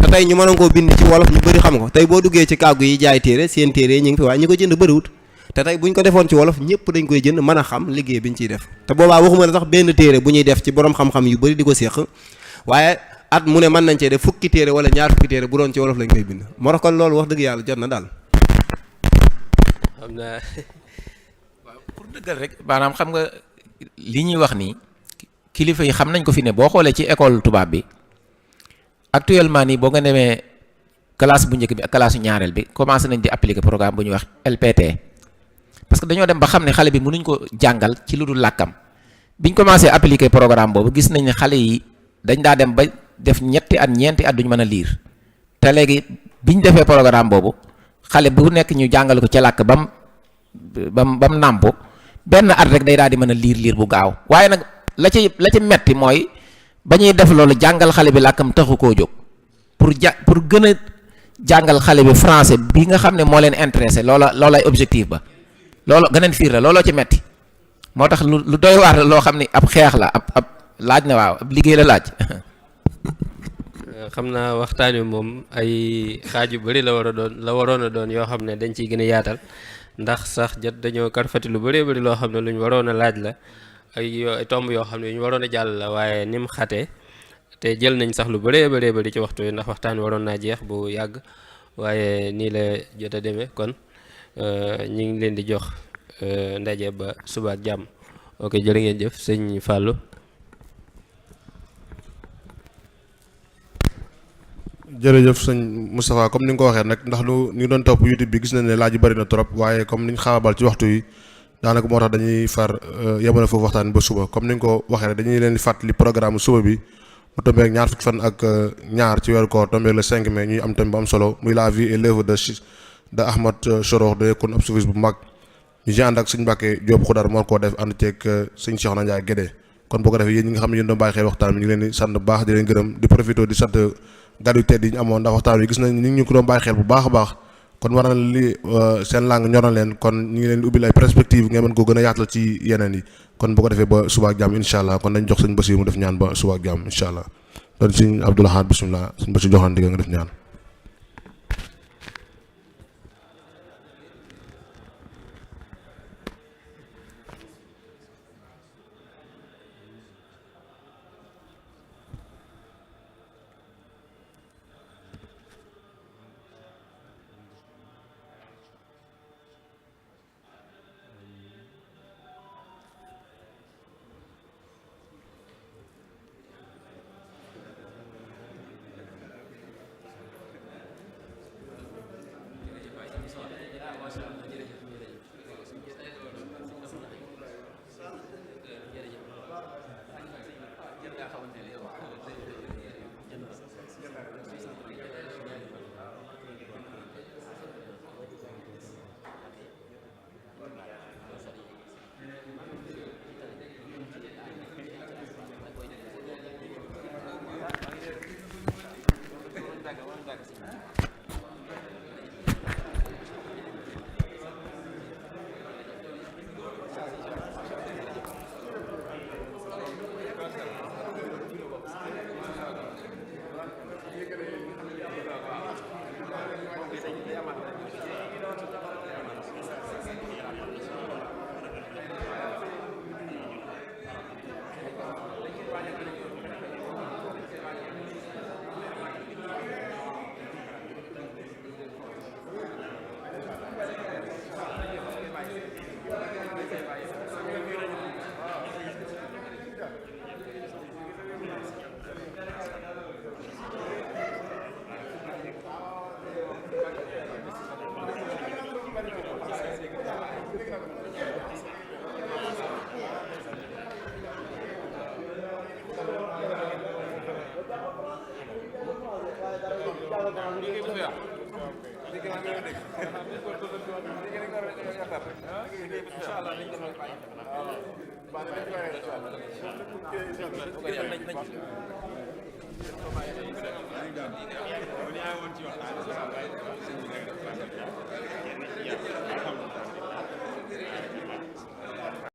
te tey ñu mënoon koo bind ci wolof ñu bëri xam ko tey boo duggee ci kàggu yi jaay téere seen téere yi ñu ngi fi waaye ñi ko jënd bëriwut te tey buñ ko defoon ci wolof ñëpp dañ koy jënd mën a xam liggéey bi ñu ciy def te boobaa waxuma ne sax benn téere bu ñuy def ci borom xam-xam yu bëri di ko séq waaye at mu ne mën nañ cee def fukki téere wala ñaar fukki téere bu doon ci wolof lañ koy bind moo tax kon loolu wax dëgg yàlla jot na daal. xam naa waaw pour dëggal rek maanaam xam nga li ñuy wax nii kilifa yi xam nañ ko fi ne boo xoolee ci école tubaab bi actuellement nii boo nga demee classe bu njëkk bi ak classe ñaareel bi commencé nañ di appliquer programme bu ñuy wax LPT parce que dañoo dem ba xam ne xale bi mënuñ ko jàngal ci lu dul làkkam biñ commencé appliquer programme boobu gis nañ ne xale yi dañ daa dem ba def ñeenti at duñ mën a liir te léegi biñ defee programme boobu xale bu nekk ñu jàngal ko ca làkk bam nàmpu benn at rek day daal di mën a liir bu gaaw waaye nag la ci metti mooy ba ñuy def loolu jàngal xale bi làkkam taxu koo jóg pour gën a jàngal xale bi français bi nga xam ne moo leen intéressé loolay objectif ba loolu gëneen fiir la looloo ci metti moo tax lu doy waar la loo xam ne ab xeex la ab laaj na waaw ab liggéey la laaj. xam naa waxtaan wi moom ay xaaj yu bari la waroon a doon yoo xam ne dañ ciy gën a yaatal ndax sax jot dañoo karfati lu bëree bëri loo xam ne luñ waroon a laaj la ay tomb yoo xam ne yu ñu waroon a jàll la waaye ni mu xatee te jël nañ sax lu bëree bëri ci waxtu wi ndax waxtaan waroon naa jeex bu yàgg waaye nii la jot a demee kon ñu ngi leen di jox ndaje ba suba ak jàmm. ok jërë ngeen jëf sëñ Fallou. jërëjëf sëñ Moustapha comme ni nga ko waxee nag ndax ñu ngi doon topp YouTube bi gis nañ ne laaj yu bëri na trop waaye comme niñ xaabal ci waxtu yi daanaka moo tax dañuy far yemale foofu waxtaan ba suba comme ni nga ko waxee rek dañuy leen di fàttali programme suba bi mu tombeek ñaar fukki fan ak ñaar ci weeru koor tombeek le 5 mai ñuy am thème bu am solo muy la vie et l'œuvre de Ahmad Chorox da kon ab service bu mag ñu ci ànd ak sëñ Mbàkke Jóob Xudar moo ko def ànd ceeg sëñ Cheikh Ndiaye Guédé kon boo ko defee yéen ñi nga xam ne yéen doon bàyyi xel waxtaan bi ñu ngi leen di sant bu baax di leen gërëm di profité di sant gàddu tedd yi ñu amoon ndax waxtaan wi gis nañ ni ñu ko doon bàyyi xel bu baax a baax kon war na li seen langue ñor na leen kon ñu ngi leen di ubbil ay perspective ngeen mën ko gën a yaatal ci yeneen yi kon bu ko defee ba suba ak jàmm incha allah kon dañ jox sëñ Basiir mu def ñaan ba suba ak jàmm incha allah doon sëñ Abdoul Ahad bisimilah sëñ Basiir joxaan digga nga def ñaan. Incha allah